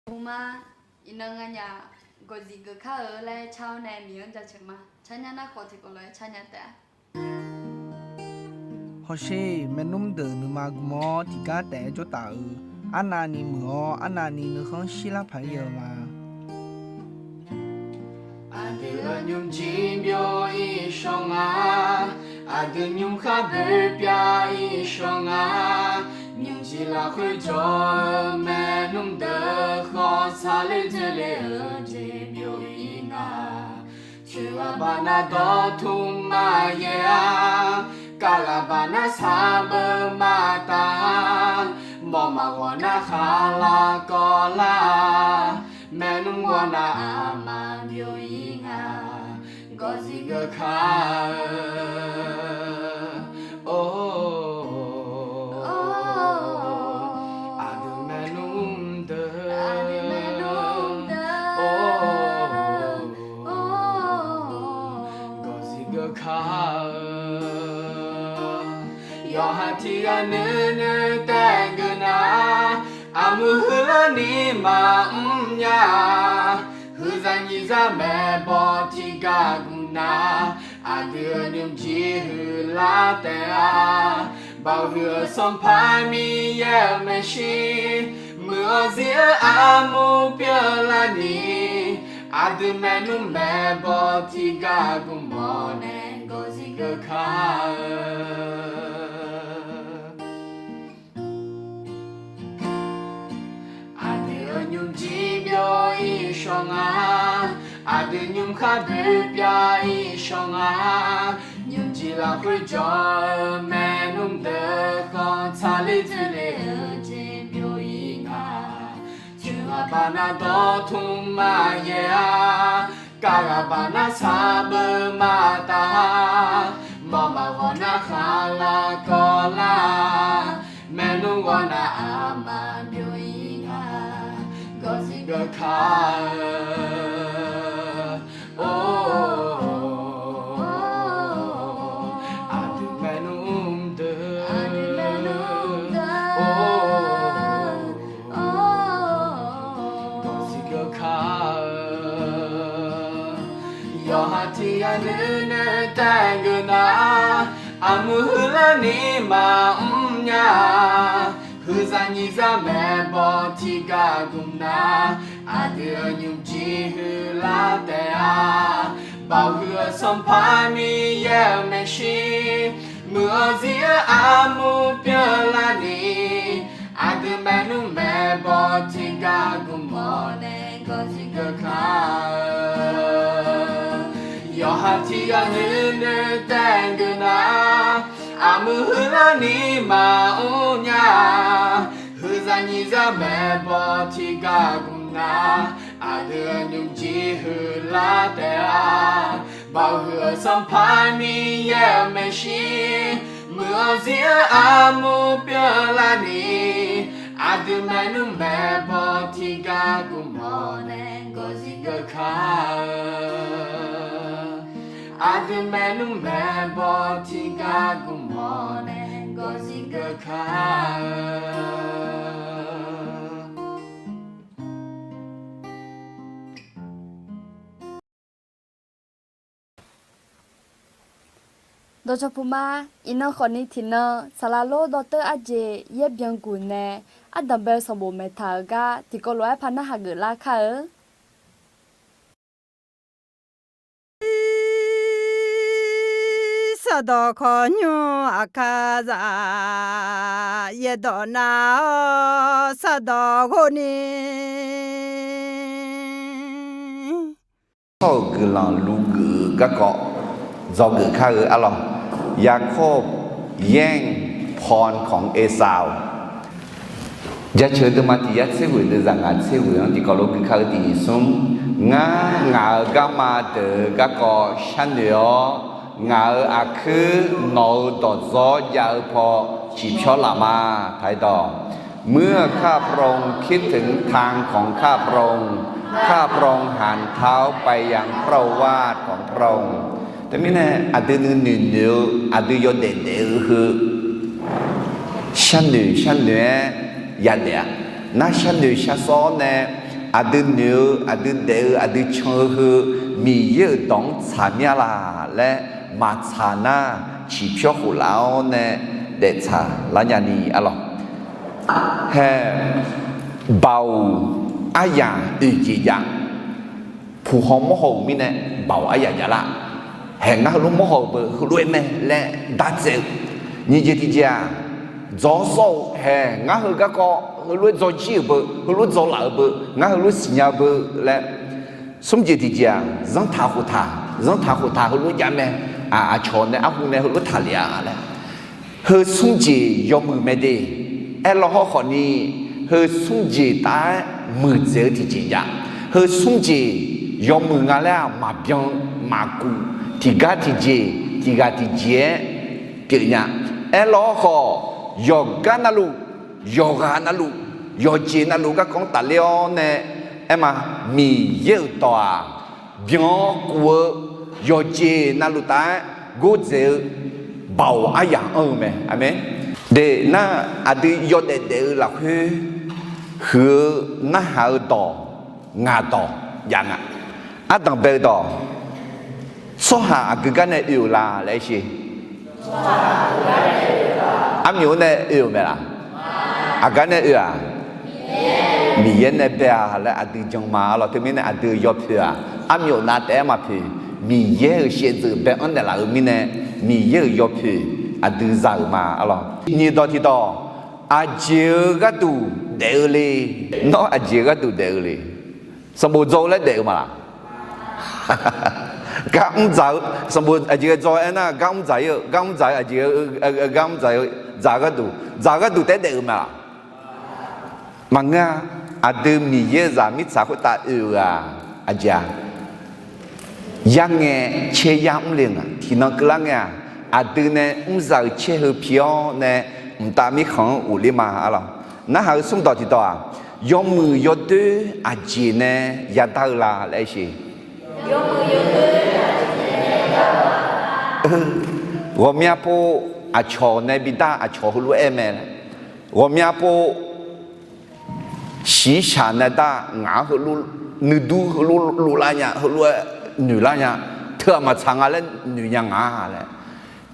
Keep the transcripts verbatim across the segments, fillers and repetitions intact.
Dawqtawvpov ma, iqnan nganyaf gawqzif geuf kar-eu laer car-awr nae Miqyaer-anr jaceuq ma. Carnya nar khawf tiqkawv lof-aer carnya taef-a. Hawsher, maernmr deuq nuima gm-awr tiqgar taef-aer jawr taf-eu, arnavni muiq-awr arnavni nuikhanr shirlar paq-aer ghae-eu ma. Aqdui-euq nymrjir byov-ir shawr nga, aqdui nymrkhar boerbyav-ir shawr nga, nymrjir lafkhoer jawr-eu maernmr deuq khawf tsaqler dzoerle-eu jeq byov-ir nga. Coeq ghaq baqnar dawrtmq maqyaer-a, kar ghaq baqnar sarbeuv maqtaf-a, mawf maqghawq nar khaqlaq kawvlar-a, maernmr ghawrnav aqma byov-ir nga, gawqzif geuf kar-eu. Or, aqdui maernmr deuq, or, gawqzif geuf kar-eu. Yawqha tiq ghaq nuinoeq taef geuf nar, armuir huiqlarni maqmr nya. Huiqzaq nyiq zaq maeqbawq tiq ghaq gmq nar, aqdui-euq nymrjir huiqlar taef-a. Baoq huiq-eu Sanqpaq Miqyaer-euq maeqshi, muiq-awr zir-eu armur pyeuflarni, aqdui maernmr maeqbawq tiq ghaq gmq-awr nae gawqzif geuf kar-eu. Aqdui-euq nymrjir byov-ir shawr nga, aqdui nymrkhar boerbyav-ir shawr nga, nymrjir lafkhoer jawr-eu maernmr deuq khawf tsaqler dzoerle-eu jeq byov-ir nga. Coeq ghaq baqnar dawrtmq maqyaer-a, kar ghaq baqnar sarbeuv maqtaf-a, mawf maqghawq nar khaqlaq kawvlar-a, maernmr ghawrnav aqma byov-ir nga, gawqzif geuf kar-eu. Or, aqdui maernmr deuq, or, gawqzif geuf kar-eu. Yawqha tiq ghaq nuinoeq taef geuf nar, armuir huiqlarni maqmr nya. Huiqzaq nyiq zaq maeqbawq tiq ghaq gmq nar, aqdui-euq nymrjir huiqlar taef-a. Baoq huiq-eu Sanqpaq Miqyaer-euq maeqshi, muiq-awr zir-eu armur pyeuflarni, aqdui maernmr maeqbawq tiq ghaq gmq-awr nae gawqzif geuf kar-eu. Yawqha tiq ghaq nuinoeq taef geuf nar, armuir huiqlarni maqmr nya. Huiqzaq nyiq zaq maeqbawq tiq ghaq gmq nar, aqdui-euq nymrjir huiqlar taef-a. Baoq huiq-eu Sanqpaq Miqyaer-euq maeqshi, muiq-awr zir-eu armur pyeuflarni, aqdui maernmr maeqbawq tiq ghaq gmq-awr nae gawqzif geuf kar-eu. Aqdui maernmr maeqbawq tiq ghaq gmq-awr nae gawqzif geuf kar-eu. Dawqcawq puq ma, iqnan khawfni tiqnan saqlaq lor dawrteur arjeq yaer byanguq nae ardanq bae-eu sanqbof maeqtaq-euq gar tiqkawv lof-aer par narhaq geuflar kar-eu. Sardawq khawqnymr aqkar zaq, yaerdawq nar-awr sardawq ghov ni. Tsawrhaq-euq guiqlanq luf geuf-eu garkawv dzawgeuf kar-eu arlawq. ยาโคบแย่งพรของเอซาว Jaceuq deuvma tiq yar tser ghoeq deuv zaq ngaq tser ghoeq-anr tiqkawv lof gui kar-eu tiq nyiq smr. Ngar ngaq-euq garma deuq-eu garkawv sharnoeq-awr, ngaq-euq aqkuir nawq-euq dawqdzawr jav-eu paw ciqpyawr laf ma. Taq-aer dawq, เมื่อข้าพระองค์คิดถึงทางของข้าพระองค์ ข้าพระองค์หันเท้าไปยังพระโอวาทของพระองค์ Teumirnae aqdui nuinoeq noeq-eu, aqdui yawdaef daef-eu heu sharnoeq sharnoeq-aer yadaef-a. Nar sharnoeq sharsawr nae Aqdui noeq-eu, aqdui daef-eu, aqdui can-eu heu Miqyaer-euq dawq-anr tsaq mir-a laq laer maqtsaq nar, ciqpyawr khof laf-awr nae daeftsaq lar nya ni arlawq. Hae, baoq aryaq oeq jeq jav. Puq haw mawr haw-euq mirnae baoq aryaq jav lar. Hae, ngar heulof mawr haw-euq beu heulof-aer mae laer dartsaev-eu. Nyiq jeq tiq jeq-aq, dzaw sawr-eu. Hae, ngar heu garkawv heulof-aer dzaw jir-euq beu, heulof dzaw laf-euq beu, ngar heulof siqnya-eu beu laer. Smr jeq tiq jeq-aq, zanrtaq khoftaq, zanrtaq khoftaq heulof jav mae. Aq, aqcawq nae arhu nae heulof taqlef-a laer. Heu smr jeq yawmuiq mae de. Aerlawr hawrkhawf ni, heu smr jeq taf-aer muiqdzaeq-eu tiqjeq jav. Heu smr jeq yawmuiq nga laer-aq maqbyan, maqkuf, tiqgar tiqjeq, tiqghaq tiqjeq-aer pyeuf nya. Aerlawr hawrkhawf, yawqgar navluf, yawqghaq navluf, yawqjeq navluf garkawv-anr tafler-awr nae, aerma, Miqyaer-euq dawq-aq, byan-awr kuf-eu, yawqjeq navluf taf-aer gordzaeq-eu, baoq aryaq anr-eu mae. Aqmeq. De nar, aqdui yawdaef daef-eu lafkhoer huiq-eu narhaq-eu dawq, ngaq dawq jav nga. Ardanq bae-eu dawq, tsawrhaq aqgeu gar nae oe-euq la laer aer sher. Armyof-anr nae oe-euq mae laq? Aqgar nae oe-aq? Miqyaer nae bae-a laer aqdui jan ma arlawq. Teumirnae aqdui-euq yawpoeq-aq, armyof nav taef-aer maqpoeq. Miqyaer-euq shaevdzeuf bae-anr naeqlaf-euq mirnae, Miqyaer-euq yawpoeq aqdui za-euq ma arlawq. Nyiq dawq tiqdawq, aqjeq-eu gharduq daef-eu le. Nawr aqjeq-eu gharduq daef-eu le. Sanqbof dzaw-eu laer daef-eu ma laq? Gar mr dzaq-eu, sanqbof aqjeq ghae dzaw aernar gar mr dzaq-ir-eu, gar mr dzaq-eu aqjeq, gar mr dzaq-eu, dzaq-eu gharduq, dzaq-eu gharduq taef-aer daef-eu ma laq? Maqngeur-a. Aqdui Miqyaer-euq zaq mirtsaq khoertav oe-euq-aq, aqjeq-a, yarngae caer yar mr le-eu nga. Tiqnan keuvlar ngae-aq, aqdui nae mrzaq-euq caer heu pi-awr nae mqtav mirkhanq-anr ghofler ma arlawq. Narhaq-eu smr dawq tiqdawq-aq, yawmuiq yawdoer aqjeq nae yadar-eu la laer aer sher. Ghawqmya pov aqcawq nae bidar, aqcawq heulof-aer mae laer. Ghawqmya pov shiqshaq nae dar ngaq-anr heulof, nuidur heulof loflar nya, heulof-aer noeqlar nya, teu-aq maqtsaq nga laer noeq nya nga laer,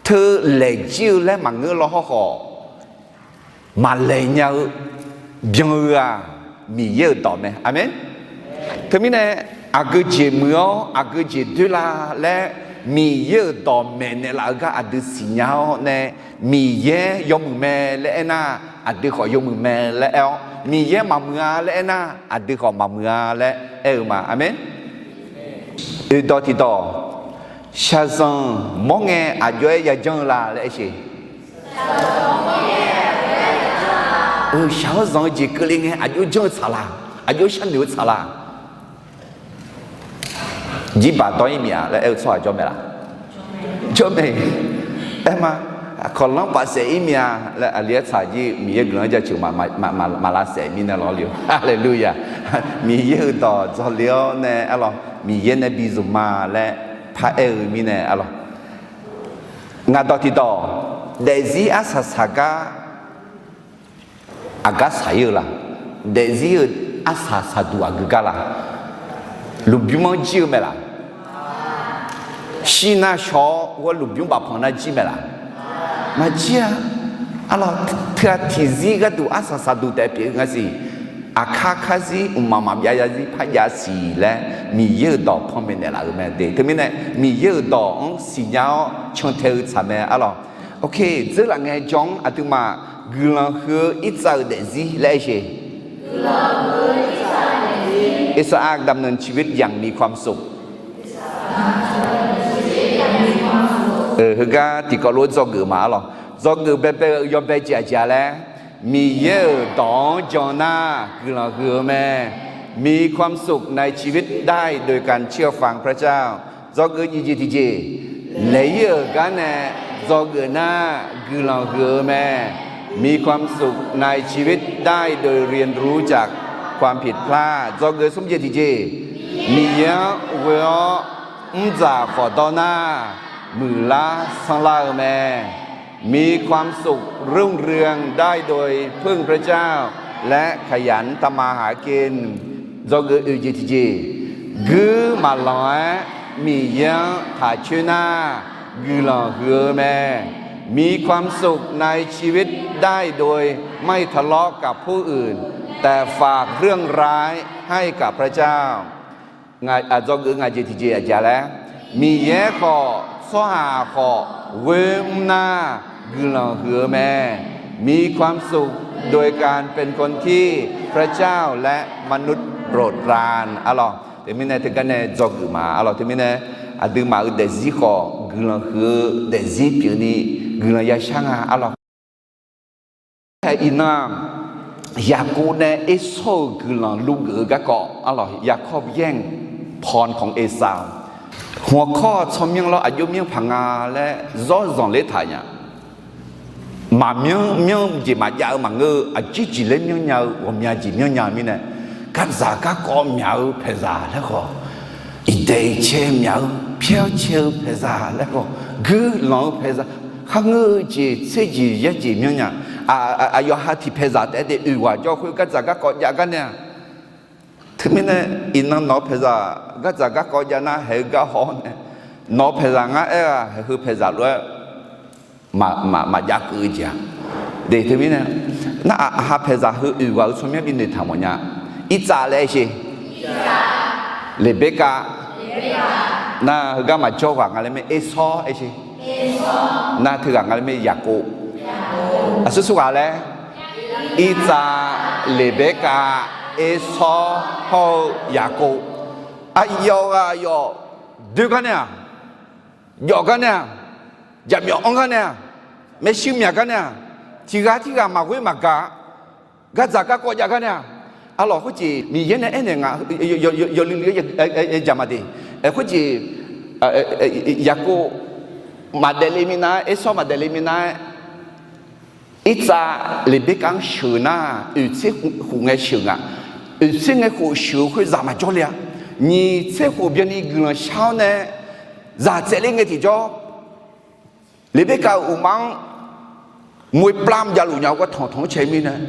teu laeq jir-eu laer maqngeur law hawrkhawf, maqlaeq nya-eu byan-eu-aq, Miqyaer-euq dawq mae. Aqmeq. Teumirnae aqgeu jeq muiq-awr aqgeu jeq doer la laer, Miqyaer-euq dawq maeqnaeq laf-eu gar aqdui siqnya-awr nae, Miqyaer yawmuiq mae laer aernar, aqdui khawf yawmuiq mae laer aer-awr, Miqyaer maqmuiq-a laer aernar, aqdui khawf maqmuiq-a laer aer-eu ma. Aqmeq. Oeqdawq tiqdawq, shaqzanq mawr ngae aqjox-aer yajanr-eu la laer aer sher. Shaq-awr zanq-eu jeq keuvle ngae aqjox janr-eu tsaq la? Aqjox sharnoeq-eu tsaq la? Jirbaq dawr-ir miq-a laer aer-eu tsawrhaq jawr mae laq? Jawr mae. Aerma, kawqlanr paf saef-ir miq-a laer aqli-aer tsaq jir Miqyaer guiqlanq-anr jaceuq maqlavsaef mirnae lawr le-eu. Haleluya. Miqyaer-euq dawq dzawle-awr nae arlawq, Miqyaer nae bi zmq ma laer paraer-eu mirnae arlawq. Ngaq dawq tiqdawq, daefzir arsaq saq gar aqgar saq-ir-eu la? Daefzir-euq arsaq saqduq aqgeu gar la? Lmqbymr-anr jir-eu mae laq? Shir nar shaw-awr ghae lmqbymr bafpanq nar jir mae laq? Maqjir-a. Arlawq, teu-aq tiqzir gharduq arsaq saqduq taef pyeuf-eu nga siq. Aqkar karzir mqmaq maqbyav zarzir par jav siq laer Miqyaer-euq dawq panmaeq naeqlaf-euq mae de. Teumirnae Miqyaer-euq dawq-anr siqnya-awr cantae-eu tsaq mae arlawq. Oke, dzeurlaf ngae jawr-anr aqduimaf guiqlanq huiq-eu irtsav-euq daefzir laer aer sher. อิสอัคดำเนินชีวิตอย่างมีความสุข Heugar tiqkawv lof-aer dzawgeuf ma arlawq. Dzawgeuf baebae-eu yawbae jeq aqjeq-a laer, Miqyaer-euq dawq-anr jan nar guiqlanq huiq-eu mae. มีความสุขในชีวิตได้โดยการเชื่อฟังพระเจ้า Dzawgeuf nyiq jeq tiqjeq, laeq-ir-euq gar nae dzawgeuf nar guiqlanq huiq-eu mae. มีความสุขในชีวิตได้โดยเรียนรู้จากความผิดพลาด Dzawgeuf smr jeq tiqjeq, Miqyaer-anr ghoe-awr mrdzaq khawf dawr nar muiqlar sanrlar-eu mae. มีความสุขรุ่งเรืองได้โดยพึ่งพระเจ้า และขยันทำมาหากิน Dzawgeuf oeq jeq tiqjeq, guir maqlanq-aer Miqyaer-anr taq coer nar, guiqlanq huiq-eu mae. มีความสุขในชีวิตได้โดยไม่ทะเลาะกับผู้อื่น แต่ฝากเรื่องร้ายให้กับพระเจ้า Dzawgeuf ngaq jeq tiqjeq aqjeq laer, Miqyaer khawf tsawrhaq khawf ghoer mr nar, guiqlanq huiq-eu mae. มีความสุขโดยการเป็นคนที่พระเจ้าและมนุษย์โปรดปราน arlawq. Teumirnae teugar nae dzawgeuf ma arlawq. Teumirnae aqduimaf-euq daefzir khawf guiqlanq huiq-eu daefzir pyeufni guiqlanq yashar nga arlawq. Aer, iqnan-aq, Yaqkov nae Ersawr-euq guiqlanq luvgeuf-eu garkawv arlawq, ยากอบแย่งพรของเอซาว hmq-awr kawr tsawrmyanr lawr aqjox myanr paq nga laer zawr zanqler taq nya. Maqmyanr myanr jeq maqjav-eu maqngeur-eu aqjir jeq laer myanr nya-eu ghawqmya jeq myanr nya-eu mirnae, gardzaq garkawv myaq-eu paeqzaq laer khawf, iqdaeq iqcae myaq-eu pyaer-awr cae-eu paeqzaq laer khawf, guirlanq-eu paeqzaq, kharngeur-eu jeq tser jeq yar jeq myanr nya. Aqyawf ha tiq paeqzaq taef-aer de oeq ghaq jawr khoer gardzaq garkawv jav gar nae-aq, teumirnae iqnan nawq-eu paeqzaq gardzaq garkawv jav nar haeq-eu gar haw-awr nae, nawq-eu paeqzaq ngar aer-aq haeq heu paeqzaq lof-aer maqjav keuv-eu jeq-aq. De teumirnae, nar aqha paeqzaq heu oeq ghaq-eu tsawrmyanr binoeq taq mawf nya. Irtsav laer aer sher. Leqberkav. Nar heugar maqjawr ghaq nga laer mae Ersawr aer sher. Nar teughaq nga laer mae Yaqkov. Aqsur sur ghaq laer, Irtsav, Leqberkav, Ersawr hawr-eu Yaqkov. Aqyawf ghaq yawf doer gar nae-aq, jawf gar nae-aq, jaqmyawf anr gar nae-aq, maershuir myaq gar nae-aq, tiq ghaq tirghaq maqghoer maqgaq, gardzaq garkawv jav gar nae-aq, arlawq khoerjeq Miqyaer nae aernaeq nga, yawluiv luiv-aer jaq ma de. Khoerjeq Yaqkov maqdaef le minav-aer, Ersawr maqdaef le minav-aer, Irtsav Leqberkav-anr sheuq nar, oeq tser khof ngae sheuq nga. Oeq tser ngae khof sheuq-eu khoer zaq maqjawr le-a. Nyiq tser khof byanni guiqlanq shar-awr nae zaq tsaevler ngae tiqjawr, Leqberkav-euq uqmaf-anr moe plam javluf nya-eu gar tanq tanq-anr cae mirnae,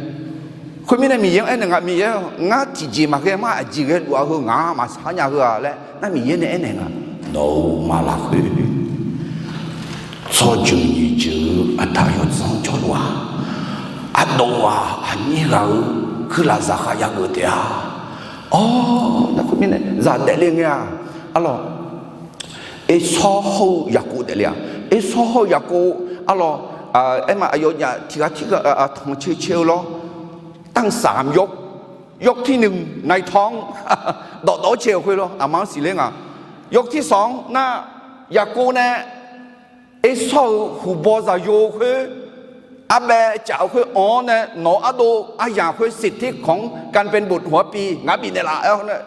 khoermirnae Miqyaer-anr aernaeq nga, Miqyaer-aq, ngar tiqjeq maqghae mar aqjeq ghae luf-a heu ngaq-anr maqsar nya heu-a laer nar Miqyaer nae aernaeq nga. Nawq-euq uqmaf lafkhoer tsawrjeuq nyiq jeuq-eu aqda yawdzanr jawrluf-a. Ardov-aq aqnyir ghaq-euq kuirlaf zaqkhav yageuf taef-a. Awr, nar khoermirnae zaq daefle ngae-aq, arlawq, Ersawr hawr-eu Yaqkov daefle-a. Ersawr hawr-eu Yaqkov, arlawq, aerma aqyawfnyaf tiq ghaq tirghaq tanq cae cae-eu lawr, ตั้งสามยก ยกที่หนึ่ง นายท้อง dawqdawq-awr cae-euq khoer lawr aqma-anr siqler nga. ยกที่สอง nar, Yaqkov nae Ersawr-euq huqbaw zaqyo khoer arbaev caf-eu khoer anq-awr nae nawq-eu ardov aryamq khoer สิทธิของการเป็นบุตรหัวปี ngar bifnaeq laf-aer-awr nae,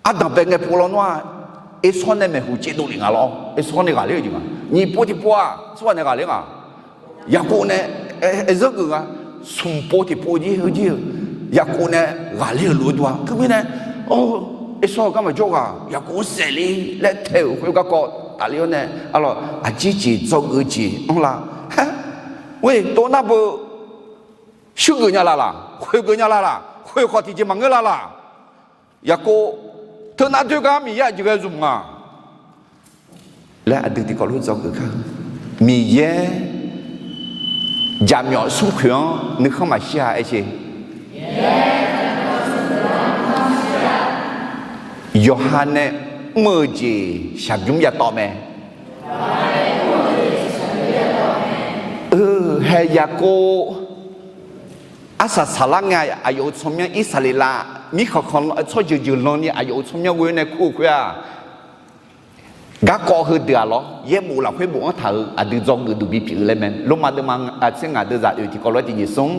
ardanq bae ngae pov lawnmr-aq, Ersawr nae maeqhu caevdov lef nga lawr. Ersawr nae ghaqler-eu jeq nga. Nyiq pov tiqpov-aq, tsawrhaq nae ghaqler nga. Yaqkov nae aer zanrgeuf nga. Smq pov tiqpov jir heujir-eu, Yaqkov nae ghaqler-euq lof-eu dua. Teumirnae, Ersawr-eu garma jawrghaq Yaqkov-anr saefle laer tae-euq khoer garkawv tafler-awr nae, arlawq, aqjir jeq dzawgeuf-eu jeq anrlar. Aer, ghoe tov nar beu, shuir geuf nya la laq, khoeq geuf nya la laq, khoeq khawf tiqjeq maqngeur la laq. Yaqkov, teunav doer gar Miqyaer aqjeq ghae zmq nga laer aqdui tiqkawv lof dzawgeuf kar-eu. Miqyaer jaqmyawf smrkhoeq-anr nuikhanr maqshir-a aer sher. Yawqha nae mr-eu jeq shaqbymr yatawv mae. Hae Yaqkov arsaq saqlar ngae, aqyawf-euq tsawrmyanr Irsaqleqlav mirkhanq khanq tsawrjeuq jeuq lanni aqyawf-euq tsawrmyanr ghoe nae kur-eu khoer-aq, garkawv heudeuq-aq lawr, yaerbof lafkhoer bofanr taq-euq aqdui dzawgeuf duq bipyeuf-eu laer mae. Lormav deuvma tser ngaq deuvzaq oeq tiqkawv lof-aer tiqjeq smr.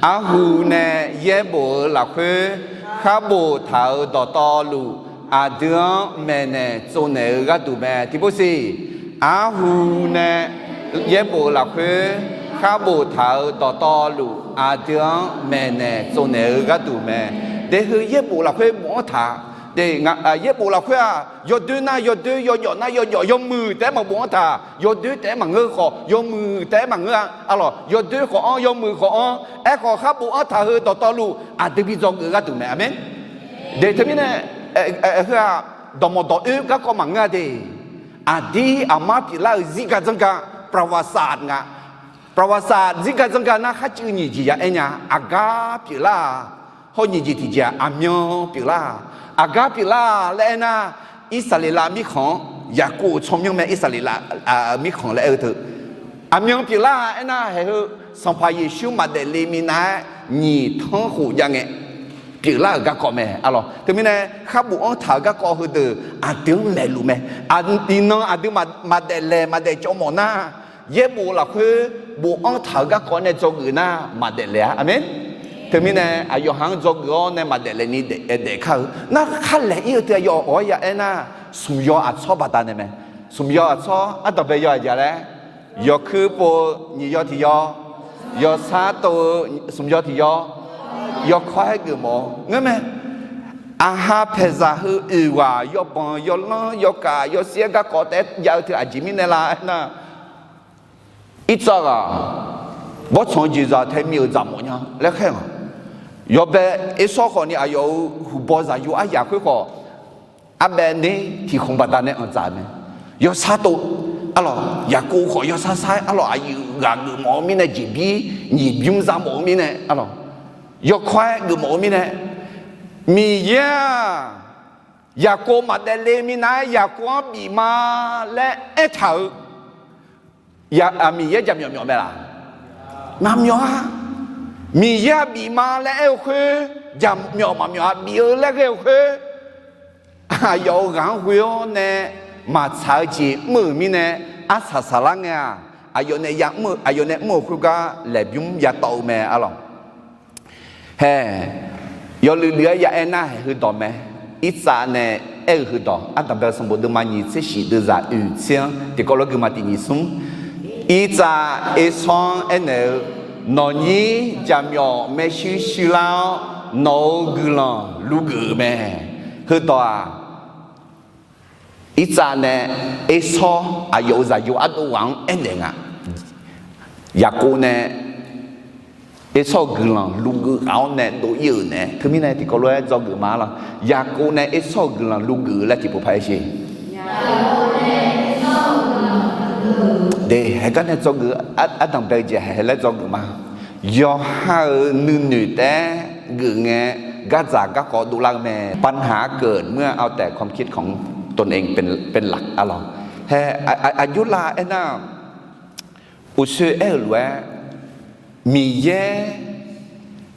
Arhu nae yaerbof-eu lafkhoer kharbof taq-euq dawqtawvluf, aqdui-anr maeqnaeq tsovnaeq-eu gharduq mae. Tiqpov siq. Arhu nae yaerbof-eu lafkhoer kharbof taq-euq dawqtawvluf, aqdui-anr maeqnaeq tsovnaeq-eu gharduq mae. Daefheu yaerbof lafkhoer bofanr taq. Yaerbof lafkhoer-aq, yawdoer nar yawdoer, yawjawf nar yawjawf, yawmuiq taef-aer maqbofanr taq. Yawdoer taef-aer maqngeur khawf, yawmuiq taef-aer maqngeur-a. Arlawq, yawdoer khawf-anr, yawmuiq khawf-anr, aerkhawf kharbof-anr taq-eu dawqtawvluf, aqdui bi dzawgeuf gharduq mae. Aqmeq. De teumirnae, heu-aq, dawqmawq dawq oer garkawv maqngeur-a de. Aqdir aqmar pyeuflar-euq zirga dzanrga ประวัติศาสตร์ nga. ประวัติศาสตร์ zirga dzanrga nar kharcuiv nyiq jeq ya aer nya. Aqgar pyeuflar-aq, hawr nyiq jeq tiqjeq-aq, aqmyan pyeuflar-aq. Aqgar pyeuflar-aq laer aernar, Irsaqleqlav mirkhanq-anr, Yaqkov-euq tsawrmyanr mae, Irsaqleqlav mirkhanq laer aer-eu teu. Aqmyan pyeuflar-aq aernar, haeq heu Sanqpaq Yeqsur maqdaef le minav-aer nyiq tanr khof jav ngae pyeuflar-euq garkawv mae arlawq. Teumirnae khar bofanr taq-euq garkawv heudeuq aqdui-anr maeqluf mae. Iqnan aqdui maqdaef laeq maqdaef cawv mawf nar, yaerbof lafkhoer bofanr taq-euq garkawv nae dzawgeuf nar maqdaef laeq-a. Aqmeq. Teumirnae aqyawf ha-anr dzawgeuf-awr nae maqdaef laeq ni daef kar-eu nar, khar laeq ir-eu teu aqyawf awq-aer ya aernar, smq yaw aqtsawr baqdanae mae. Smq yaw aqtsawr ardanqbae yaw aqjeq laer, yawkuir pov-eu nyiq yaw tiq yaw, yawsar tov-eu smq yaw tiq yaw, yawkawr-aer geufmawf-eu ngeurmae. Aqha paeqzaq heu oeq ghaq yawbanq yawlanr yawkaf yawsir-aer garkawv taef-aer jav-eu teu aqjeq mirnae la aernar, Irtsav ghaq bawrtsanq-eu jeqzaq tae mir-euq dzaqmawf nya laer khaer-aq, yawbae Ersawr khawfni aqyawf-euq huqbaw zaqyo aryaq khoer khawf, arbaev ner tiq khmq baqdanae anqdzaq mae. Yawsar tov arlawq, Yaqkov khawf yawsar sar-aer arlawq, aqyuif ghaq geufmawf-eu mirnae jeqbir nyiq bymr za mawf-eu mirnae arlawq, yawkawr-aer geufmawf-eu mirnae, Miqyaer-aq, Yaqkov maqdaef le minav-aer Yaqkov-anr bif ma laer aertaq-euq Miqyaer jaqmyawf myawf mae laq? Maqmyawf-a. Miqyaer-aq bif ma laer aer-eu khoer, jaqmyawf maqmyawf-a bif-eu laer ghae-eu khoer, aqyawf-euq ghaq-anr ghoe-awr nae maqtsaq-eu jeq mr-euq mirnae, arsaq saqlar ngae-aq, aqyawf nae ya mr-eu, aqyawf nae mr-euq khoergar laeqbymr yatawv-eu mae arlawq. Hae, yawluiv luiv-aer ya aer nar haeq heudawq mae. Irtsav nae aer-eu heudawq, ardanqbae sanqbof deuvma nyiq tser shif deuvzaq oeq tser-anr tiqkawv lof-aer guima tiq nyiq smr. Irtsav Ersawr-anr aernaeq-eu, nawqnyir jaqmyawf maershuir shuirlar-awr, nawq-euq guiqlanq luv geuf-euq mae. Heudawq-aq, Irtsav nae Ersawr aqyawf-euq zaqyo ardov ghaq-anr aernaeq nga. Yaqkov nae Ersawr-euq guiqlanq luv geuf ghaq-awr nae dov ir-euq nae, teumirnae tiqkawv lof-aer dzawgeuf ma lawq. Yaqkov nae Ersawr-euq guiqlanq luv geuf-eu laer tiqpov paq-aer sher. De, haeq gar nae dzawgeuf, ardanqbae-eu jeq haeq laer dzawgeuf ma. Yawqha-euq nuinoeq taef-aer geuf ngae, gardzaq garkawv dovlar-eu mae. ปัญหาเกิดเมื่อเอาแต่ความคิดของตนเองเป็นหลัก arlawq. Hae, aqjox lav aernar, uqshoe aer-euq lof-aer, Miqyaer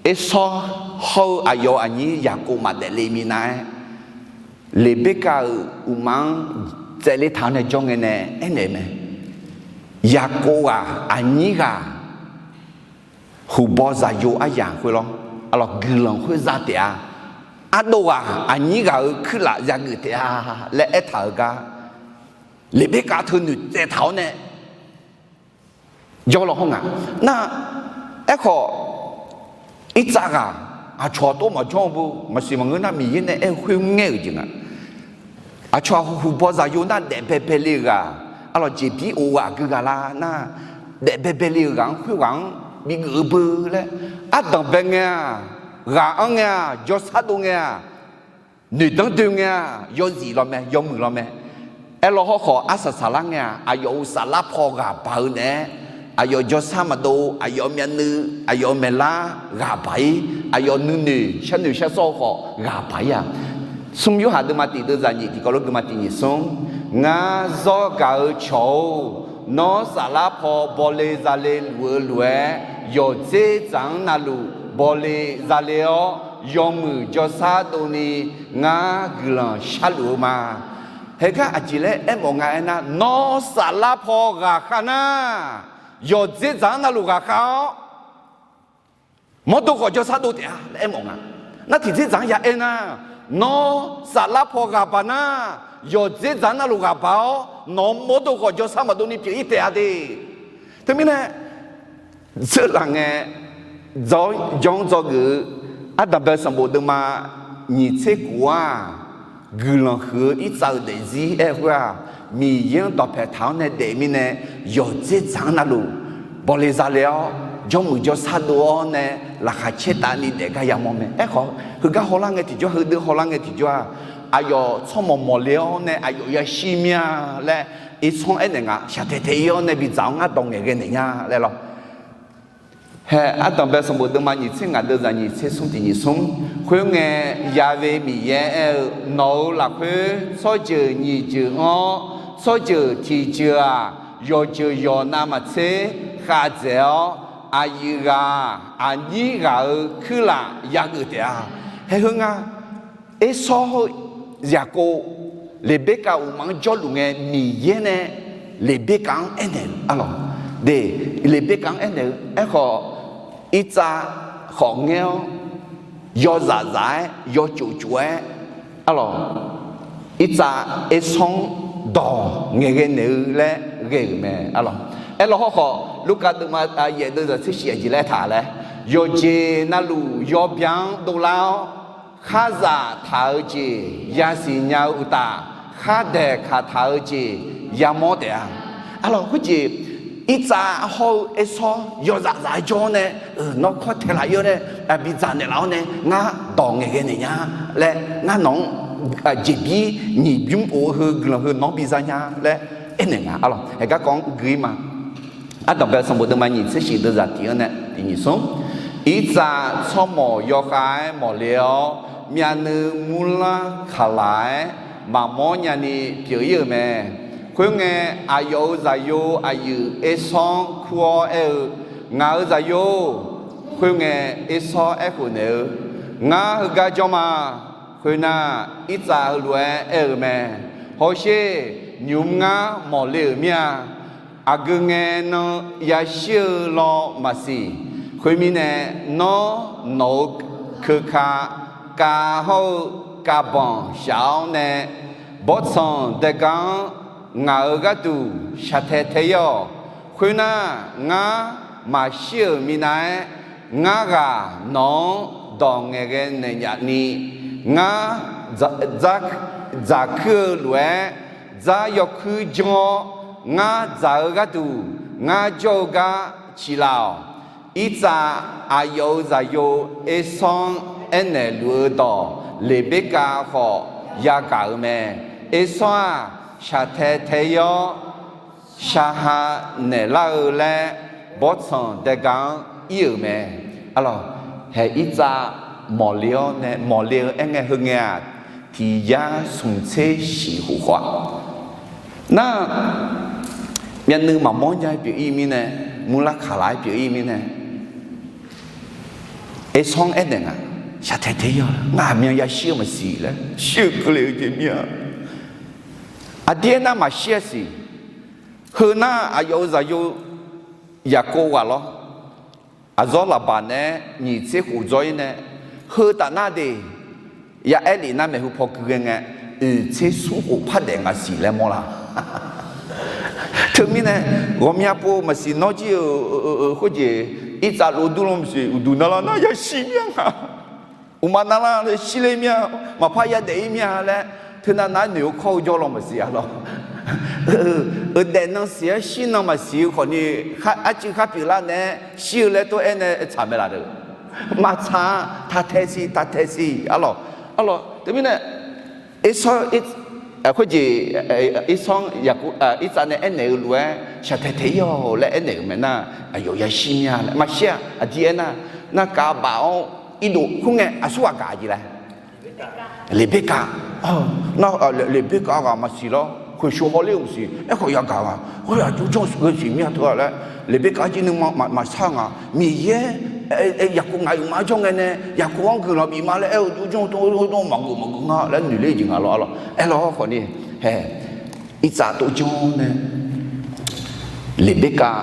Ersawr hawr-eu aqyawf aqnyir Yaqkov maqdaef le minav-aer, Leqberkav-euq uqma-anr tsaevle taq-awr nae jawr ngae nae aernaeq mae. Yaqkov ghaq aqnyir ghaq huqbaw zaqyo aryaq khoer lawr, arlawq guiqlanq khoer za taef-a. Ardov ghaq aqnyir ghaq-euq kuirlaf yageuf taef-a laer aertaq-euq gar, Leqberkav teu noeqtsaev taq-awr nae jawr law hawr nga. Nar, aerkhawf, Irtsav ghaq aqcawq tov maqjawr-eu bu maqsiq maqngeur nar, Miqyaer nae aer-eu khoer ngaer-euq jeq nga. Aqcawq huqbaw zaqyo nar daef baebae le-euq ghaq, arlawq jeqbir of ghaq gui ghaq la nar, daef baebae le-euq ghaq-anr khoerghaq-anr bigeuf-eu beu laer, ardanqbae ngae-aq, ghaq-anr ngae-aq, jawrsar dov ngae-aq, noeqdanr doe ngae-aq, yawzif law mae, yawmuiq law mae. Aerlaw hawrkhawf arsaq saqlar ngae-aq, aqyawf-euq saflar paw ghaq baq-eu naeq-aer, aqyawf jawrsar maqdov, aqyawf myavnuiv, aqyawf maeqlar ghaq baq-ir, aqyawf nuinoeq sharnoeq sharsawr-eu khawf ghaq baq-ir-aq. Smr Yorhaq deuvma tiq deuvzaq nyiq tiqkawv lof guima tiq nyiq smr. Ngar zawr gaq-eu cawq-or, nawr saflar paw bawle zale luf-eu lof-aer, yawqdzer dzaq-anr navluf bawle zale-awr, yawmuiq jawrsar dovni ngar guiqlanq sharluf-eu ma. Haegar aqjeq laer aermawf nga aernar, nawr saflar paw ghaqkhav nar, yawqdzer dzaq-anr navluf ghaqkhav-awr, mawrdo khawf jawrsar dov taef-a laer aermawf nga. Nar tiqdzer dzaq-anr ya aernar, nawr saflar paw ghaq baq nar, yawqdzer dzaq-anr navluf ghaq baq-awr, nawq-anr mawrdo khawf jawrsar maqdov ni pyeuf-ir taef-a de. Teumirnae, dzeurlaf ngae, jawr-anr dzawgeuf-eu ardanqbae sanqbof deuvma nyiq tser kof-aq, guiqlanq huiq-eu Irtsav-euq daefzir aer-eu khoer-aq, Miqyaer-anr dawqpae taq-awr nae daef mirnae, yawqdzer dzaq-anr navluf bawle zale-awr, jawrmuiq jawrsar dov-awr nae laqkhaq caertavni daef gar yamawr mae. Aerkhawf, heugar hawlar ngae tiqjawr, heudeuq hawlar ngae tiqjawr-aq, aqyawf tsawrmawq mawqle-awr nae aqyawf yashir mir-a laer, irsanr aernaeq nga, shaqtae tae-ir-awr nae bidzaq-awr ngar dawq ngaeqghae naeq nya laer lawr. Hae, ardanqbae sanqbof deuvma nyiq tser ngaq deuvzaq nyiq tser smr tiq nyiq smr. Khoerngae, Ya'we Miqyaer aer-eu, Nawq-euq lafkhoer tsawrjeuq nyiq jeuq anr-awr, tsawrjeuq tiq jeuq-aq, yawqjeuq yawq navmaqtser khav dzaeq-awr, aqyuif ghaq-aq, aqnyir ghaq-euq kuirlaf yageuf taef-a. Hae, heu nga, Ersawr heu Yaqkov, Leqberkav uqmaf-anr jawrluf ngae, Miqyaer nae Leqberkav-anr aernaeq-eu arlawq. De, Leqberkav-anr aernaeq-eu aerkhawf, Irtsav khawf ngaer-awr, yawzaf zaf-aer, yawcof cof-aer arlawq, Irtsav Ersanr-anr dawq ngaeqghae naeq-eu laer ghae-euq mae arlawq. Aerlawq hawrkhawf, Lurkaf deuvma yaef deuvzaq tser shif aqjeq laer taq laer, yawqjeq navluf yawbya-anr dovlar-awr, kharzaq taq-eu jeq yasiq nya-eu uqtaf, khardaeq kaq taq-eu jeq yamawr taef-a. Arlawq, khoerjeq Irtsav hawr-eu Ersawr yawzaf zaf-aer jawr-awr nae, nawr kawr taeq laf-ir-awr nae, bidzaq naeqlaf-awr nae ngar dawq ngaeqghae naeq nya laer, ngar nawq-anr jeqbir nyiq bymr of-eu heu guiqlanq heu nawq-anr biza nya laer aernaeq nga arlawq. Haeq garkawv-anr gui-ir ma. Ardanqbae sanqbof deuvma nyiq tser shif deuvzaq tiq-anr nae tiq nyiq smr. Irtsav tsawrmawq yawkhav-aer mawqle-awr, myavnuiv murlar kaqlaq-aer maqmawr nyani pyeuf-ir-euq mae. Khoerngae, aqyawf-euq zaqyo aqyuif Ersawr-anr kur-awr aer-eu, Ngaq-euq zaqyo-or, khoerngae Ersawr aerkhof naeq-eu, Ngar heugar jawr ma. Khoernar, Irtsav heulof-aer aer-eu mae. Hawsher, nymq-mr ngar mawqle-euq mir-a. Aqgeu ngae nan yashir-eu law maqsiq. Khoermirnae, nawr nawq-euq keuka kav hawr-eu kavbanq shaf-awr nae, bawrtsanq daega-anr ngaq-euq gharduq shaqtae tae-ir-awq. Khoernar, ngar maqshir-euq minav-aer, ngar ghaq nawq-anr dawq ngaeqghae naeq nyaf ni, ngar dzaq kuir-eu lof-aer, dzar yawkuir janr-awr, ngar dzaq-eu gharduq ngar jawr-eu gar ciqlaf-awq. Irtsav aqyawf-euq zaqyo Ersawr-anr aernaeq luf-eu dawq Leqberkav khawf yagaq-euq mae. Ersawr-aq, shaqtae tae-ir-awr, shaqha naeqlar-eu laer bawrtsanq daega-anr ir-euq mae. Arlawq, haeq Irtsav mawqle-awr nae, mawqle-eu aerngae heungae-aq, tiq yar smq tser shif khof khawf-a. Nar, myavnuiv maqmawr nya-aer pyeuf-ir mirnae, murlar kaqlaq-aer pyeuf-ir mirnae, Ersawr-anr aernaeq nga, shaqtae tae-ir-awq, ngaq myan yashir-eu maqsiq laer, shir-eu keuvle-eu jeq mir-a. Aqdir aernar maqshir-a siq. Heunar aqyawf-euq zaqyo Yaqkov ghaq lawr. Aqzawr Laqbaq naeq-aer nyiq tser khof dzawr-ir nae, heu taf nar de, ya aer lef nar maeqhu paw gui ghae ngae, oeq tser smr khof par daef ngaq siq laer mawrlar. Teumirnae, ghawqmya pov maqsiq nawr jir-eu khoerjeq, Irtsav lov dur lanr maqsiq, uqduq narlar nar yashir mir-a nga. Uqma narlar shir ler mir-a, maqpar yadaef-ir mir-a laer, teunav nav-aer noeq-eu kawr-eu jawr law maqsiq-a lawr. Euq, daef nan siq-aer shir nan maqsiq-eu khawfni, arcuiv khar pyeuflar nae-aer shir-eu laer tov-aer nae tsaq mae laf deuq. Maqtsaq-a, taq tae siq, taq tae siq arlawq. Arlawq, teumirnae, Ersawr, khoerjeq, Ersawr-anr Yaqkov, Irtsav nae aernaeq-eu lof-aer shaqtae tae-ir-awq laer aernaeq-euq mae nar, aqyawf yashir mir-a laer. Maqshir-a, aqdir aernar, narkav baf-awr irdov khoerngae aqsurghaq gaq jeq laer. Leqberkav, nar, Leqberkav ghaq maqsiq lawr, khoeqshoq hawler-eu maqsiq, aerkhawf yagaq nga, khoer aqjox janr-eu siq mir-a teu-a laer, Leqberkav jir nuima maqshar nga, Miqyaer, Yaqkov ngaq uiqma jawr ngae nae, Yaqkov-anr guiqlanq bif ma laer aer-eu jox janr tov, maqgeuf maqgeuf nga laer noeq ler-eu jeq nga lawr arlawq. Aerlawr khawfni, hae, Irtsav tov janr nae, Leqberkav,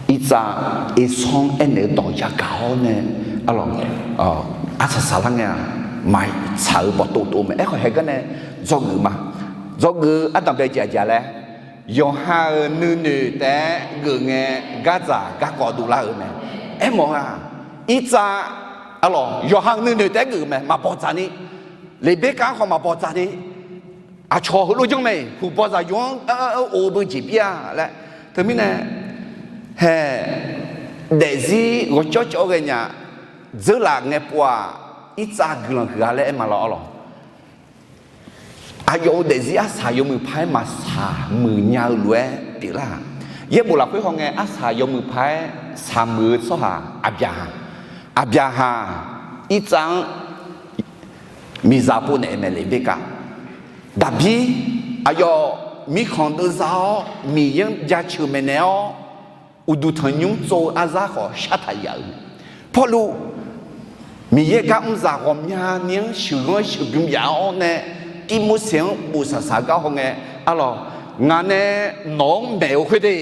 Irtsav, Ersawr-anr aernaeq-eu dawq yagaq-awr nae, arlawq, arsaq saqlar ngae-aq, maqtsaq-eu bawqtov tov mae. Aerkhawf haeq gar nae dzawgeuf ma. Dzawgeuf-eu ardanq bae jeq aqjeq laer, yawqha-euq nuinoeq taef-aer geuf ngae, gardzaq garkawv dovlar-eu mae. Aermawf-aq, Irtsav, arlawq, yawqha-euq nuinoeq taef-aer geuf-euq mae. Maqbawq dzaq ni, Leqberkav-anr khawf maqbawq dzaq ni, aqcawq heulof janr mae, huqbawq zaqyo-anr of-eu beu jeq bir-a laer. Teumirnae, hae, daefzir ghawqcawv cawv ghae nya, dzeurlaf ngae pov-aq, irtsav guiqlanq huiq-a laer aer ma lawr arlawq. Aqyawf-euq daefzir arsaq yawmuiq paq-aer maqsaq muiq nya-eu lof-aer pyeuflar-aq. Yaerbof lafkhoer hawngae arsaq yawmuiq paq-aer saq muiq-eu tsawrhaq Aqbyaqhaq. Aqbyaqhaq irtsav-anr miqzaq pov naeq-eu mae Leqbirkav. Daqbir aqyawf mirkhanq deuvza-awr Miqyaer-anr jaceuq maeqnaeq-awr, uqduq tanqnymr tsov-eu arzar khawf shartaq yaf-euq. Pawrluv Miqyaer gar mrzaq ghawqmyani-anr sheuqghanr sheuqbym yaf-awr nae, Tirmorseq-anr bof saqsaq gar hawngae, arlawq, ngaq nae nawq-anr maeq-eu khoerde,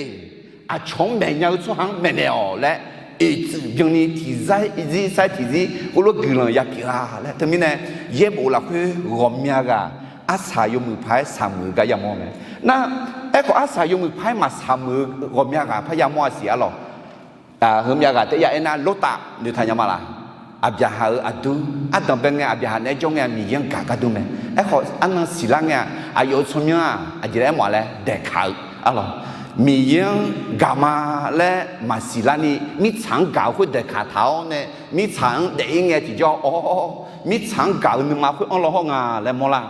aqcawq-anr maeqnya-eu tsawrhaq-anr maeqnaeq-awq laer, oeqtsuif byanni tiqzir sair tiqzir khoerlof guiqlanq yapyeuf-a laer teumirnae, yaerbof lafkhoer ghawqmya ghaq arsaq yawmuiq paq-aer saq muiq-eu gar yamawr mae. Nar, aerkhawf arsaq yawmuiq paq-aer maqsaq muiq-eu ghawqmya ghaq par yamawr-a siq arlawq. Heumyav ghaq taef ya aernar, Lortav noeqtaq nya ma laf. Aqbyaqhaq-euq aqdur, ardanq bae ngae Aqbyaqhaq naeq-aer jawr ngae-a Miqyaer-anr gaq gar dur mae. Aerkhawf arnan siqlar ngae-aq, aqyawf-euq tsawrmyanr-aq aqjeq laer aermawf-a laer daeqkaq-eu arlawq. Miqyaer-anr gaq ma laer maqsiq larni mirtsaq-anr gaq-eu khoer daeqkaq taq-awr nae, mirtsaq-anr daef-ir ngae tiqjawr-awr, mirtsaq-anr gaq-eu nuima khoer anr law hawr nga laer mawrlar.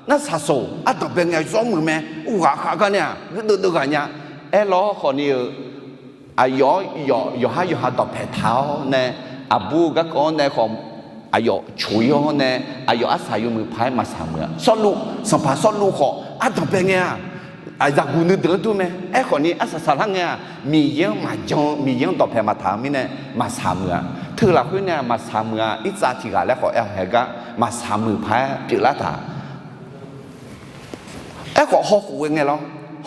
Nar saqsoq ardanq bae ngae zawr muiq mae. Uqghaq khav gar nae-aq guirdeuv deuv ghaq nya. Aerlawr khawfni-eu aqyawf-anr yawqhar yawqha dawqpaeq taq-awr nae, aqbur-eu garkawv-anr nae khawf, aqyawf coq-ir-awr nae, aqyawf arsaq yawmuiq paq-aer maqsaq muiq-a. Sawrluv, sanqpaq Sawrluv khawf ardanq bae ngae-aq, zaqguq nuideuq-anr dur mae. Aerkhawfni arsaq saqlar ngae-aq, Miqyaer-anr maqjan-eu, Miqyaer-anr dawqpaeq maqtaq-eu mirnae maqsaq muiq-a. Teu lafkhoer nae-aq maqsaq muiq-a. Irtsav tiq ghaq laer khawf aer-awq haegar maqsaq muiq paq-aer pyeuflar taq. Aerkhawf hawkhof ghae ngae lawr,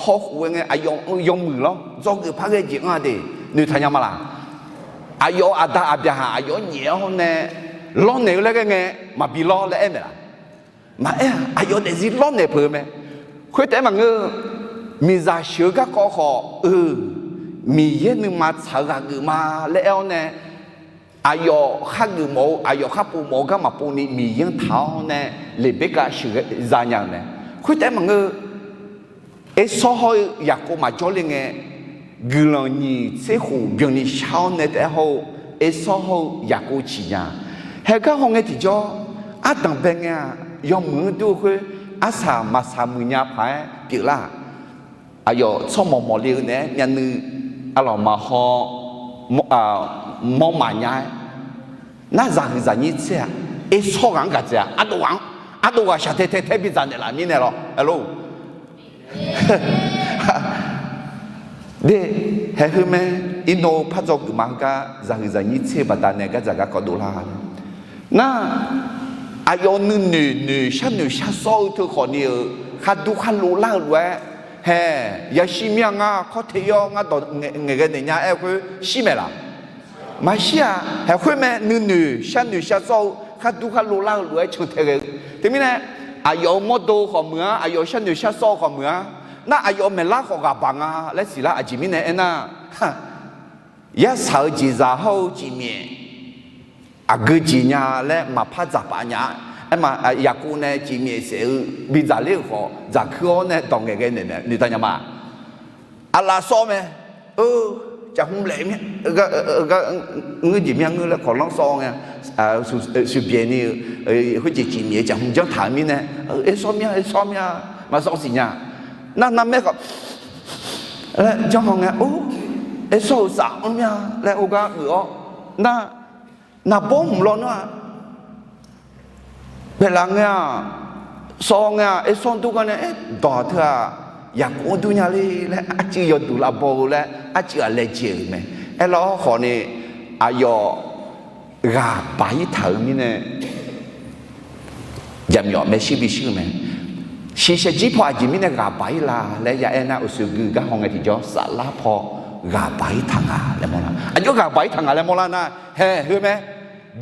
hawkhof ghae ngae aqyawf yawmuiq lawr, dzawgeuf par ghae jeq anr-a de, noeqtaq nya ma laf. Aqyawf-euq aqda Aqbyaqhaq aqyawf-anr nyaef-awr nae lawrnaeq-eu laer ghae ngae maqbi lawr laer aer maeq laf. Maqaer-aq, aqyawf daefzir lawrnaeq peuq-eu mae. Khoertaef-aer maqngeur-eu, miqzaq sheuq-eu garkawv khawf-eu, Miqyaer nuima tsaq-eu ghaq geuf ma laer aer-awr nae, aqyawf khar geuf mawf-eu, aqyawf khar pov mawf-eu gar maqpov ni Miqyaer-anr taq-awr nae Leqbirkav sheuqza nya-euq mae. Khoertaef-aer maqngeur-eu, Ersawr hawr-eu Yaqkov maqjawr le ngae, guiqlanq nyiq tser khof byanni shar-awr nae taef-aer hawr-eu, Ersawr hawr-eu Yaqkov ciq nya. Haegar hawngae tiqjawr, ardanq bae ngae-aq, yawmuiq-anr dur-eu khoer, arsaq maqsaq muiq nya paq-aer pyeuflar-aq, aqyawf tsawrmawq mawqle-eu naeq-aer myavnuiv, arlawq maqhaw, mawr maqnya-aer, nar zaqhuiq zaqnyir tser-aq, Ersawr ghaq-anr gaq dzaeq-aq, ardov ghaq-anr, ardov ghaq shaqtae tae tae bidzaq naeqlaf mirnae lawr, aerlor. De, haeq heu mae, iqnan-eu par dzawgeuf ma heugar zaqhuiq zaqnyir tser baqdanae gardzaq garkawv dovlar. Nar, aqyawf nuinoeq noeq sharnoeq sharsawr-eu teu khawfni-euq khardur kharlov lar-eu lof-aer, haeq yashir mir-a ngar kawr te-ir-awr ngar dawq ngaeqghae naeq nya aer-eu khoer shir maeq laf. Maqshir-aq, haeq khoer mae, nuinoeq sharnoeq sharsawr-eu khardur kharlov lar-eu lof-aer cantae ghae-eu. Teumirnae, aqyawf-euq mawrdo khawf meuq-anr, aqyawf sharnoeq sharsawr-eu khawf meuq-anr, nar aqyawf maeqlar khawf ghaq baq nga laer siqlar aqjeq mirnae aernar, yarsaq-eu jeqzaq hawr-eu cifmyaef aqgeu jeq nya laer maqpar dzaqpaf nya-a. Aerma, Yaqkov nae cifmyaef saef-eu bidzaq ler-euq khawf dzaqkuir-awr nae dawq ngaeqghae naeq mae, noeqtaq nya ma. Aqlaf sawv mae. Eu, caqhmq laef mir, gar ngeur jeq mir-a ngeur laer kawqlanr sawv ngae, sheuqbyaeq ni-eu khoerjeq cifmyaef caqhmq janr taq-eu mirnae, Ersawr mir-a, Ersawr mir-a, maqsawv siq nya. Nar narmaer khawf laer janr haw ngae, Or, Ersawr-euq saf-anr mir-a laer ogar geuf-awr, nar, naqbawr hmq lawnmr-aq, baeqlaf ngae-aq, sawv ngae-aq, Ersawr dur gar nae, Aer, dawq teu-aq, Yaqkov-anr dur nya le laer arcuiv yawduq lavbaw-eu laer arcuiv-aq laejae-euq mae. Aerlawr khawfni, aqyawf ghaq baq-ir taq-euq mirnae, jaqmyawf maershuir bishuir-eu mae. Shiqshaq jir paw aqjeq mirnae ghaq baq-ir la laer ya aer nar, uqshoe gui gar haw ngae tiqjawr saflar paw ghaq baq-ir taq nga laer mawrlar. Aqjox ghaq baq-ir taq nga laer mawrlar nar, haeq heu mae.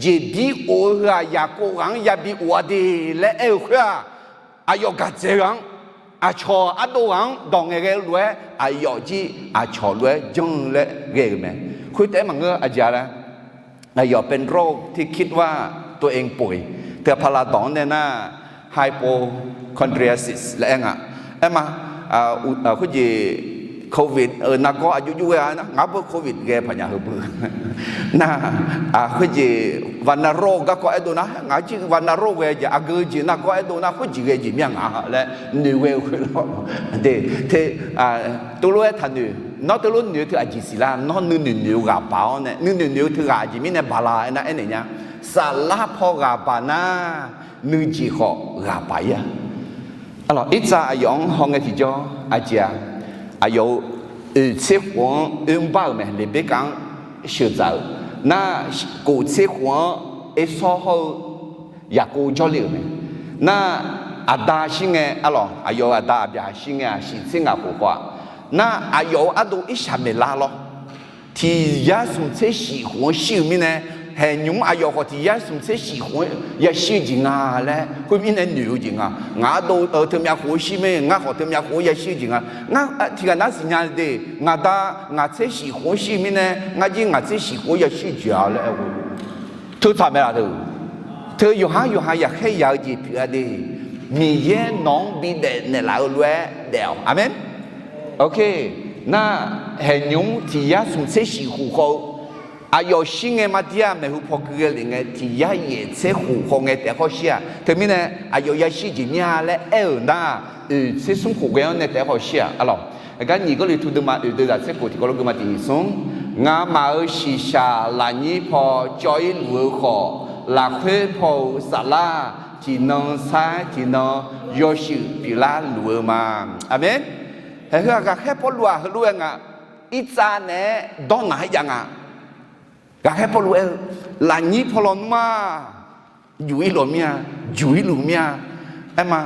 Jeqbir of-eu heu-aq, Yaqkov ghaq-anr yabi of-a de laer aer-eu khoer-aq, aqyawf gaqdzaeq ghaq-anr, aqcawq ardov ghaq-anr dawq ngaeqghae-eu lof-aer, aqyawf jir aqcawq lof-aer janr-eu laer ghae-euq mae. Khoertaef-aer maqngeur aqjeq-a laer, aqyawf เป็นโรคที่คิดว่าตัวเองป่วย teu pala dawq-anr nae nar, hypochondriasis laer aer nga. Aerma, khoerjeq Covid-euq nargawr aqjox jox ghae-a nar, ngaq-anr beu Covid ghae paqnya heu beu. Nar, khoerjeq วันนโรค garkawv aerdov nar, ngaq-anr jir วันนโรค ghae jeq aqgeu jeq nargawr aerdov nar, khoerjeq ghae jeq mir-a ngaq laer noeq ghae-eu khoerlawr. Te, teulof-aer taqnoeq, nawr teulof noeq-eu teu aqjeq siqlar, nawr nuinoeq noeq-eu ghaq baq-awr nae, nuinoeq noeq-eu teughaq aqjeq mirnae baq la aernar aernaeq nya. Saflar paw ghaq baq nar, nuijeq khawf ghaq baq-ir-a. Arlawq, irtsav aqyawf-anr hawngae tiqjawr aqjeq-a, aqyawf-euq oeq tser khof-anr oermr bar-euq mae, Leqberkav-anr sheuqdzaq-euq. Nar, kof tser khof-anr Ersawr hawr-eu Yaqkov jawrle-euq mae. Nar, aqda shir ngae, arlawq, aqyawf-euq aqda aqbyaq shir ngae-aq, shif tser ngaq khof khawf-aq. Nar, aqyawf-euq ardov irshaq maeqlar lawr. Tiq yar smq tser shif khof-anr shir-eu mirnae, haeqnymr aqyawf khawf tiq yar smq tser shif khof-anr yashir-eu jeq nga laer khoermirnae noeq-eu jeq nga. Ngaq ardov-eu teumyav khof-anr shir mae, ngar khawf teumyav khof-anr yashir-eu jeq nga. Ngar tiq ghaq nar siqnya de, ngaq da ngaq tser shif khof-anr shir-eu mirnae, ngar jir ngaq tser shif khof-anr yashir-eu jeq-a laer aer-eu. Teutsaq maeqlaf deuq, teu yawqhar yawqha yaqkhaer yaq-eu jeq pyeuf-a de. Miqyaer nawq-anr bidaef naeqlaf-eu lof-aer daef-awq. Aqmeq. Nar, haeqnymr tiq yar smq tser shif khof khawf-eu aqyawf shir ngae mardir-a, maeqhu paw keuv ghae lef ngae tiq yar yaef tser khof khawf ngae taef-aer khawf shir-aq. Teumirnae aqyawf yashir jeq mir-a laer aer-euq nar, oeq tser smr khof ghae-anr nae taef-aer khawf shir-aq, arlawq. Aqgar nyiq Gawrliqtu deuvma oeq deuv zaq tser khof tiqkawv lof geuvma tiq nyiq smr, ngamaf-euq shiqshaq lafnyir paw cawv-ir luf-eu khawf, lafkhoer paw-euq saflar tiqnan sair tiqnan yawshuif pyeuflar luf-eu ma. Aqmeq. Haeq heu-aq, ghaqkhaer Pawrluv-aq heulof-aer nga, irtsav naeq-aer dawr naq-aer jav nga. Ghaqkhaer Pawrluv aer-eu, lafnyir paw lawnmr-aq, juq-ir lawq mir-a, juq-ir luf mir-a. Aerma,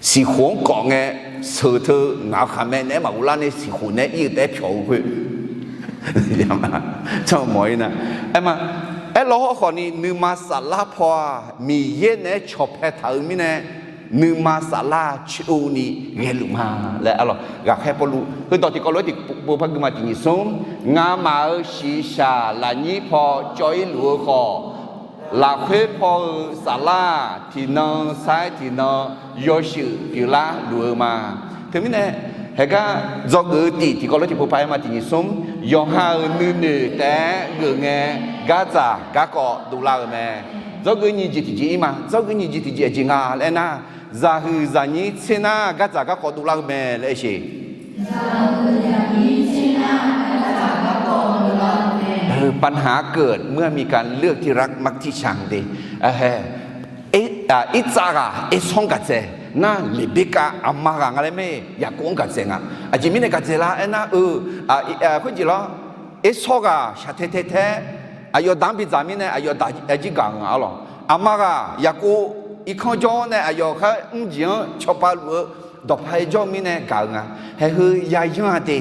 siqkhof-anr kawf ngae, sheuq teu ngaq-eu khaqmae naeq-aer maqghov lar nae siqkhof naeq-aer ir-eu taef-aer pyawq-eu khoer. Canmawf-ir nar, aerma, aerlawr hawrkhawf ni nuima saflar paw-aq, Miqyaer naeq-aer cawqpae taq-eu mirnae, nuima saflar coer ni ghaeluf ma laer arlawq. Ghaqkhaer Pawrluv heudawq tiqkawv lof-aer tiqpov par geuvma tiq nyiq smr, ngamaf-euq shiqshaq lafnyir paw cawv-ir luf-eu khawf, lafkhoer paw-eu saflar tiqnan sair tiqnan yawshuif pyeuflar luf-eu ma. Teumirnae, haeqgar dzawgeuf-eu tiq tiqkawv lof tiqpov par aerma tiq nyiq smr, yawqha-euq nuinoeq taef-aer geuf ngae, gardzaq garkawv dovlar-euq mae. Dzawgeuf nyiq jeq tiqjeq-ir ma. Dzawgeuf nyiq jeq tiqjeq aqjeq nga laer aernar, zaqhuiq zaqnyir tser nar gardzaq garkawv dovlar-eu mae laer aer sheq. Panha geuf muiq-a miqka leur tiq rak maq tiq shaq de. Irtsav ghaq Ersawr-anr gaqdzae nar, Leqberkav aqma ghaq nga laer mae, Yaqkov-anr gaqdzae nga. Aqjeq mirnae gaqdzae lar aernar-eu, khoerjeq lawr, Ersawr ghaq shaqtae tae tae-aer aqyawf daq-anr bidzaq mirnae aqyawf daq-a jir gaq-eu nga arlawq. Aqma ghaq Yaqkov irkanr jawr-awr nae aqyawf khar mrjeq-anr cawba luf-eu dawqpae jawr-eu mirnae gaq-eu nga. Haeq heu yayanr-a de,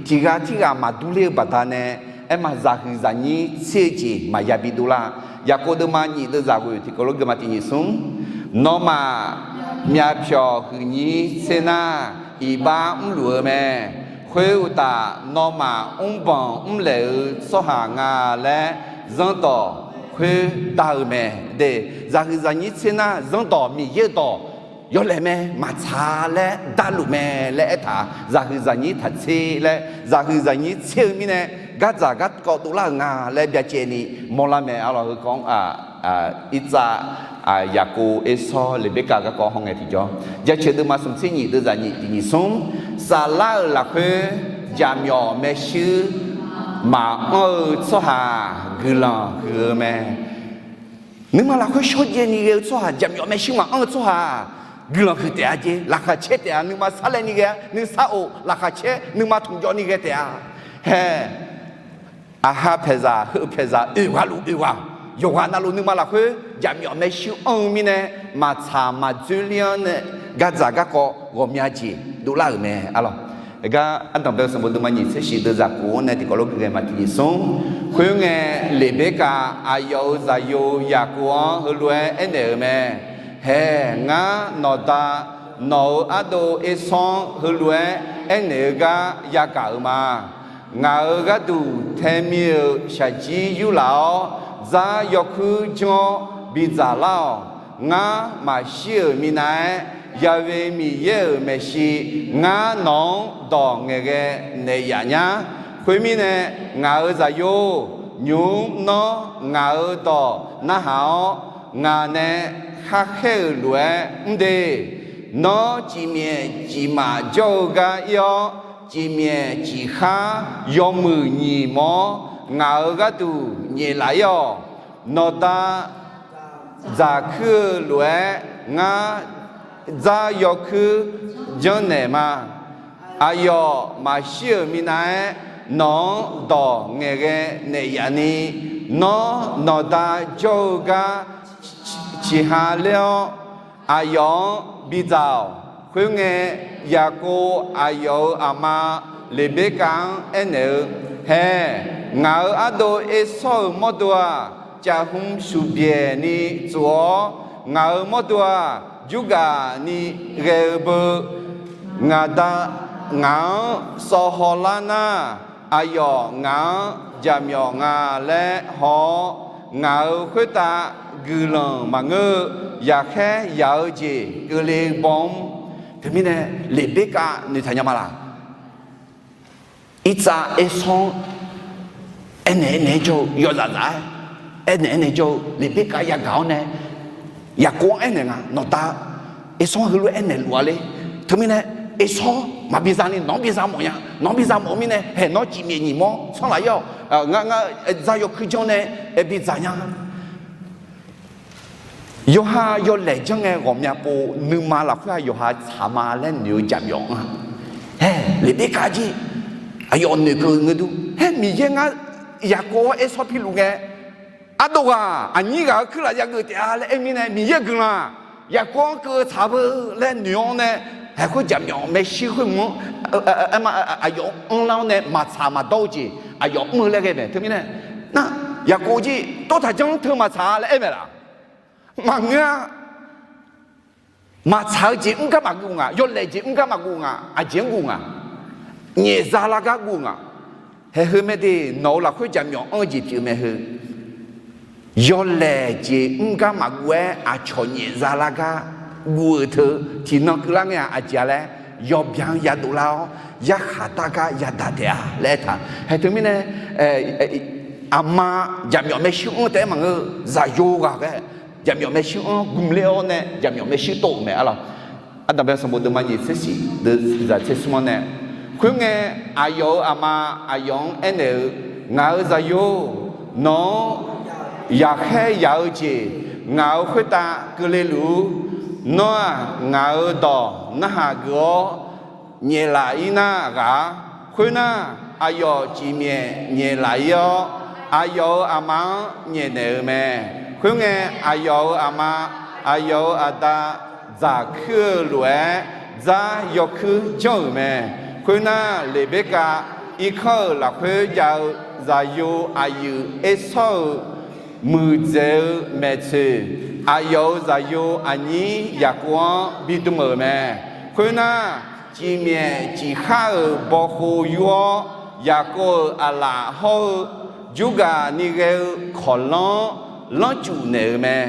tiq ghaq tirghaq maqdur ler-eu baqdanae, aerma zaqhuiq zaqnyir tser-eu jeq maqya bi dovlar. Yaqkov deuvma nyiq deuv zaq ghoeq tiqkawv lof geuvma tiq nyiq smr, nawmaf myavpyawq huiqnyir tser nar, iqbax mrluf-eu mae. Khoeruqtaf, nawmaf mrbanq mrlaeq-eu tsawrhaq nga laer zanrdawq khoer dar-eu mae. De, zaqhuiq zaqnyir tser nar zanrdawq Miqyaer-eu dawq yawlaeq mae, maqtsaq laer darluf mae laer aertaq, zaqhuiq zaqnyir taq tser laer, zaqhuiq zaqnyir tser-eu mirnae gardzaq garkawv dovlar-euq nga laer byacaevni mawrlar mae. Arlawq, heukawv-anr Irtsav, Yaqkov, Ersawr, Leqberkav garkawv hawngae tiqjawr, jaceuq deuvma smq tser nyiq deuv zaq nyiq tiq nyiq smr, saflar-euq lafkhoer jaqmyawf maershuir maqanr-eu tsawrhaq guiqlanq huiq-eu mae. Nuima lafkhoer shawrjaev ni ghae-eu tsawrhaq jaqmyawf maershuir maqanr-eu tsawrhaq guiqlanq huiq taef-a jeq, laqkhaq caer taef-a. Nuima sarlaev ni ghae-a, nuisar of laqkhaq caer, nuima tmqjawv ni ghae taef-a. Hae, aqha paeqzaq heu paeqzaq oeq ghaq luf oeq ghaq, yawqghaq navluf nuima lafkhoer jaqmyawf maershuir anr-eu mirnae, maqtsaq maqdzoerler-anr nae gardzaq garkawv ghawqmya jeq dovlar-euq mae. Arlawq, gar ardanqbae-eu sanqbof deuvma nyiq tser shif deuv zaq kof-anr nae tiqkawv lof gui ghae ma tiq nyiq smr. Khoerngae, Leqberkav aqyawf-euq zaqyo Yaqkov-anr heulof-aer aernaeq-euq mae. Hae, ngar nawqda nawq-euq ardov Ersawr-anr heulof-aer aernaeq-eu gar yagaq-euq ma. Ngaq-euq gharduq taemi-euq shaqjir yurlaf-awr, dzar yawkuir janr-awr bidzaq lar-awq. Ngar maqshir-euq minav-aer Yaqve Miqyaer-euq maeqshi ngar nawq-anr dawq ngaeqghae naeq yaf nyar. Khoermirnae, ngaq-euq zaqyo, nymq-mr nawr ngaq-euq dawq narhaq-awr, ngaq nae kharkhaer-euq lof-aer mr de. Nawr cifmyaef cifmaf jawr-eu gar ir-awr, cifmyaef cifkhar yawmuiq nyiq mawr ngaq-euq gharduq nyaef laf ir-awq. Nawqda dzaqkuir-eu lof-aer ngar dzar yawkuir janrnaeq ma. Aqyawf maqshir-euq minav-aer nawq-anr dawq ngaeqghae naeq yaf ni, nawr nawqda jawr-eu gar ciqha ler-awr, aqyawf-anr bidzaq-awq. Khoerngae, Yaqkov aqyawf-euq aqma Leqberkav-anr aernaeq-eu, Haeq, ngaq-euq ardov Ersawr-euq mawrdo-aq, caf hmq shuqbyaeq ni tsof-awr, ngaq-euq mawrdo-aq, jurgaq ni ghae-eu beu. Ngaq da ngaq-anr sawv hawlar nar, aqyawf ngaq-anr jaqmyawf nga laer haw-awr, ngaq-euq khoertav guiqlanq maqngeur-eu, yaqkhaer yaq-eu jeq keuvle baw-anr. Teumirnae, Leqberkav noeqtaq nya ma laq? Irtsav Ersawr-anr aernaeq aernaeq-aer jawr-eu yawzaf zaf-aer, aernaeq aernaeq jawr-eu Leqberkav yagaq-awr nae, Yaqkov-anr aernaeq nga, nawqda Ersawr heulof-aer aernaeq luf-a le. Teumirnae, Ersawr maqbi za ni nawq-anr bi za mawf nya. Nawq-anr bi za mawf-eu mirnae, haeq nawr cifmyaef nyiq mawr sanr laf ir-awq. Ngar ngar dzar yawkuir janr nae bidzaq nya. Yawqha yawlaeq janr ngae ghawqmya pov nuima lafkhoer-aq yawqha tsaq ma laer noeq-eu jaqmyawf anr-a. Haeq, Leqberkav jir aqyawf noeqkeuv ngeur dur. Haer, Miqyaer ngar Yaqkov-anr Ersawr piluf ngae, ardov ghaq aqnyir ghaq-euq kuirlaf yageuf taef-a laer aer mirnae, Miqyaer-euq guiqlanq-aq Yaqkov-anr keuv tsaq beu laer noeq-awr nae, haeq khoer jaqmyawf maershuir khoer mq-anr aerma aqyawf anrlar-awr nae maqtsaq maqdawr-eu jeq aqyawf mr-eu laer ghae mae. Teumirnae, nar Yaqkov jir tawrtaq janr teu maqtsaq laer aer mae laf? Maqngeur-a. Maqtsaq-eu jeq mr gar maqguv nga, yawlaeq jeq mr gar maqguv nga, aqjeq-anr guv nga, nyaefza lar gar guv nga. Haeq heu mae de, nawq-euq lafkhoer jaqmyawf anr-eu jeq pyeuf mae heu. Yawlaeq jeq mr gar maqguv-aer aqcawq nyaefza lar gar guv-euq teu tiqnan keuvlar ngae-aq aqjeq-a laer, yawbyan yadov lar-awr yarkhaq dar gar yadaq taef-a laer aertaq. Haeq teumirnae, aqma jaqmyawf maershuir anr taef-aer maqngeur-eu zaqyo ghaq ghae, jaqmyawf maershuir anr gmq ler-awr nae jaqmyawf maershuir tov-euq mae arlawq. Ardanqbae sanqbof deuvma nyiq tser shif deuq zaq tser smr-anr nae, khoerngae aqyawf-euq aqma aqyawf-anr aernaeq-eu, Ngaq-euq zaqyo, nawq-anr yaqkhaer yaq-eu jeq ngaq-euq khoertav keuvle luf-ur. Nawr-aq ngaq-euq dawq narhaq geuf-awr nyaeflaf ir nar ghaq-ar. Khoernar, aqyawf cifmyaef nyaeflaf ir-awr, aqyawf-euq aqma-anr nyaefnaeq-euq mae. Khoerngae, aqyawf-euq aqma, aqyawf-euq aqda dzaq kuir-eu lof-aer dzar yawkuir janr-euq mae. Khoernar, Leqberkav irkanr-euq lafkhoer jav-eu zaqyo aqyuif Ersawr-euq muiqdzaeq-eu maeqtsoeq, aqyawf-euq zaqyo aqnyir Yaqkov-anr bi dm-euq mae. Khoernar, cifmyaef cifkhar-euq bawkhov yur-awr, Yaqkov-euq aqlaf hawr-eu jurgaq ni ghae-eu kawqlanr lanrcuf naeq-euq mae.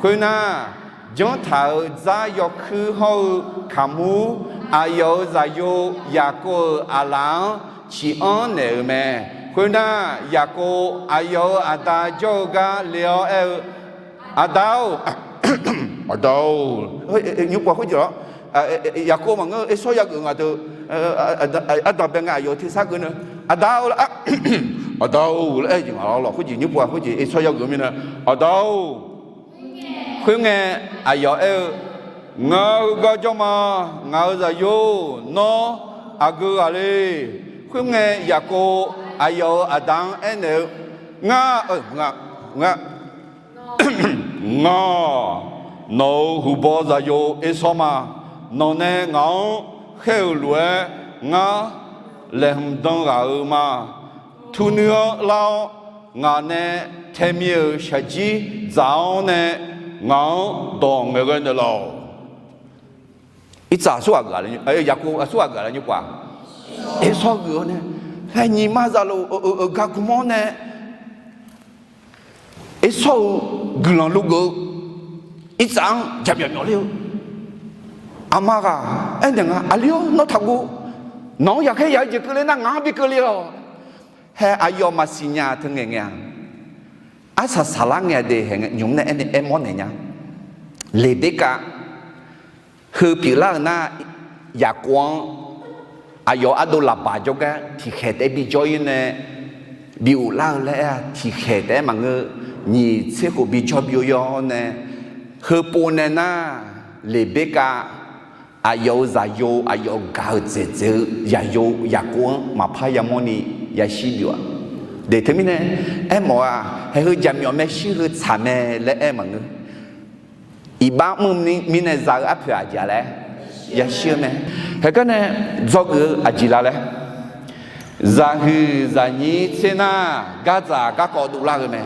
Khoernar, janrtaq-euq dzar yawkuir hawr-eu kaqmur aqyawf-euq zaqyo Yaqkov-euq aqlaf-anr ciq anr naeq-euq mae. Khoernar, Yaqkov aqyawf-euq aqda jawr-eu gar le-awr aer-eu, Aqda-or, aqda-or, nymr pov-a khoerjeq-awr, Yaqkov maqngeur-eu Ersawr yageuf nga deuq, ardanqbae ngae aqyawf-euq tersar geuf nae, Aqda-or laer, aqda-or laer aer-eu jeq nga lawq. Khoerjeq nymr pov-a khoerjeq Ersawr yageuf-eu mirnae, Aqda-or. Khoerngae, aqyawf aer-eu, Ngar heugar jawr ma. Ngaq-euq zaqyo, nawr aqgeu ghaq le? Khoerngae, Yaqkov aqyawf-euq aqda-anr aernaeq-eu, Ngar, ngar, ngar, nawq-euq huqbaw zaqyo Ersawr ma. Nawq nae ngaq-anr khaer-euq lof-aer, ngar laeqhmq dan ghaq-euq ma. Turnuir-anr lar-awr, ngaq nae taemir-euq shaqjir dzaq-awr nae, ngaq-anr dawq ngaeqghae naeqlaf-awq. Irtsav aqsur ghaq geuf-a, Yaqkov aqsur ghaq geuf-a laer nymr pov-a, Ersawr geuf-awr nae, haer nyiq ma zaqloq-euq gar gmr-awr nae, Ersawr-euq guiqlanq logeuf-eu, Irtsav-anr jaqmyawf myawf ler-eu, Aqma ghaq aernaeq nga, Aqli-or, nawr taqguv. Nawq-anr yaqkhaer yaq-eu jeq keuvle nar, ngaq-anr bi keuvle-awq. Hae, aqyawf maqsiq nya teu ngaeq ngae-a. Arsaq saqlar ngae-a de, hae nymq mr nae aernaeq aermawr naeq nya. Leqberkav heu pyeuflar-euq nar, Yaqkov-anr aqyawf ardov laqbaq jawrgar tiqkhaeq taef-aer bijawr-ir nae bi uvlar-eu laer aer-a. Tiqkhaeq taef-aer maqngeur, nyiq tser khof bijawr bi-awr nae, heupov nae nar, Leqberkav aqyawf-euq zaqyo, aqyawf gaq-euq dzaeqdzaeq-eu zaqyo, Yaqkov-anr maqpar yamawrni yashir byov-a. De teumirnae aermawf-aq, haeq heu jaqmyawf maershuir heu tsaq mae laer aer maqngeur. Iqbax mr-eu mirnae za-eu arpoeq aqjeq-a laer yashir-eu mae. Haeq garnae dzawgeuf-eu aqjeq la laer, zaqhuiq zaqnyir tser nar, gardzaq garkawv dovlar-eu mae.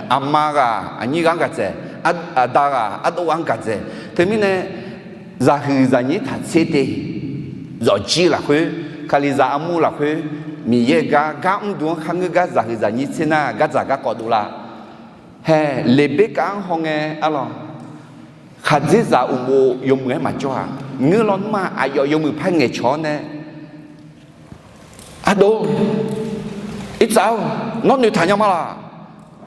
Aqma ghaq aqnyir ghaq-anr gaqdzaeq, aqda ghaq ardov ghaq-anr gaqdzaeq. Teumirnae zaqhuiq zaqnyir taq tser te, zawqjir lafkhoer, Kalizaq armur lafkhoer, Miqyaer-euq gar gar mrduq-anr kharngeur gar zaqhuiq zaqnyir tser nar, gardzaq garkawv dovlar. Hae, Leqberkav-anr hawngae arlawq, khaqdzerzaq uqmov yawmuiq-aer maqjawr-aq, ngeur lawnmr-aq, aqyawf yawmuiq par ngaeqcawq-awr nae, Ardov, Irtsav-or, nawr noeqtaq nya ma laq?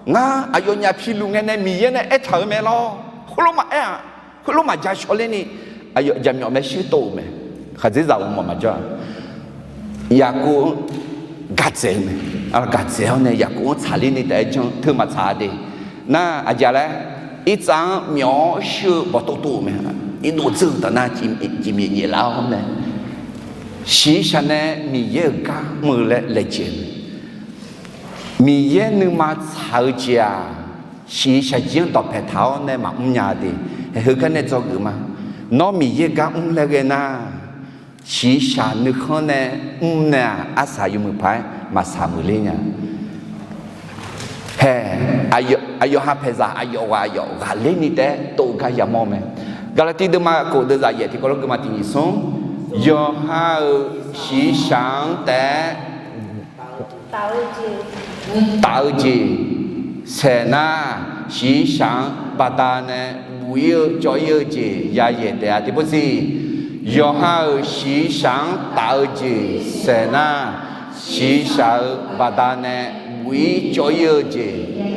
Ngar aqyawfnyaf piluf ngae nae Miqyaer nae aertaq-euq mae lawr. Khoerlof maqaer-aq, khoerlof maqja shawr lerni, aqyawf jaqmyawf maershuir tov-euq mae. Khaqdzerzaq uqmov maqjawr-aq, Yaqkov-anr gaqdzaeq-eu mae. Gaqdzaeq-awr nae Yaqkov-anr tsaqler ni taef-aer jan teu maqtsaq-a de. Nar aqjeq laer, Irtsav-anr myawf-awr shuir-eu bawqtov tov-euq mae. Irdov dzeur-eu taf nar, cifmyaef nyaef lar-awr nae, shiqshaq nae Miqyaer-euq gar mr-eu laer laejae-eu mae. Miqyaer nuima tsaq-eu jeq-aq, shiqshaq jir-anr dawqpae taq-awr nae maqmr nya de. Heugar nae dzawgeuf ma. Nawr Miqyaer gar mr laer ghae nar, shiqshaq nuikhanr nae mr nae-aq, arsaq yawmuiq paq-aer maqsaq muiq ler nya. Hae, aqyawf ha paeqzaq aqyawf ghaq aqyawf ghaqler ni taef-aer tov gar yamawr mae. Gaqlaqtiv deuvma khof deuvzaq yaef tiqkawv lof geufma tiq nyiq smr, yawqha-euq shiqshaq-anr taef-aer taf-eu jeq saeq nar, shiqshaq-anr baqdanae buq-ir-eu cawv-ir-eu jeq yayaeq taef-a. Tiqpov siq, yawqha-euq shiqshaq-anr taf-eu jeq saeq nar, shiqshaq-euq baqdanae buq-ir cawv-ir-eu jeq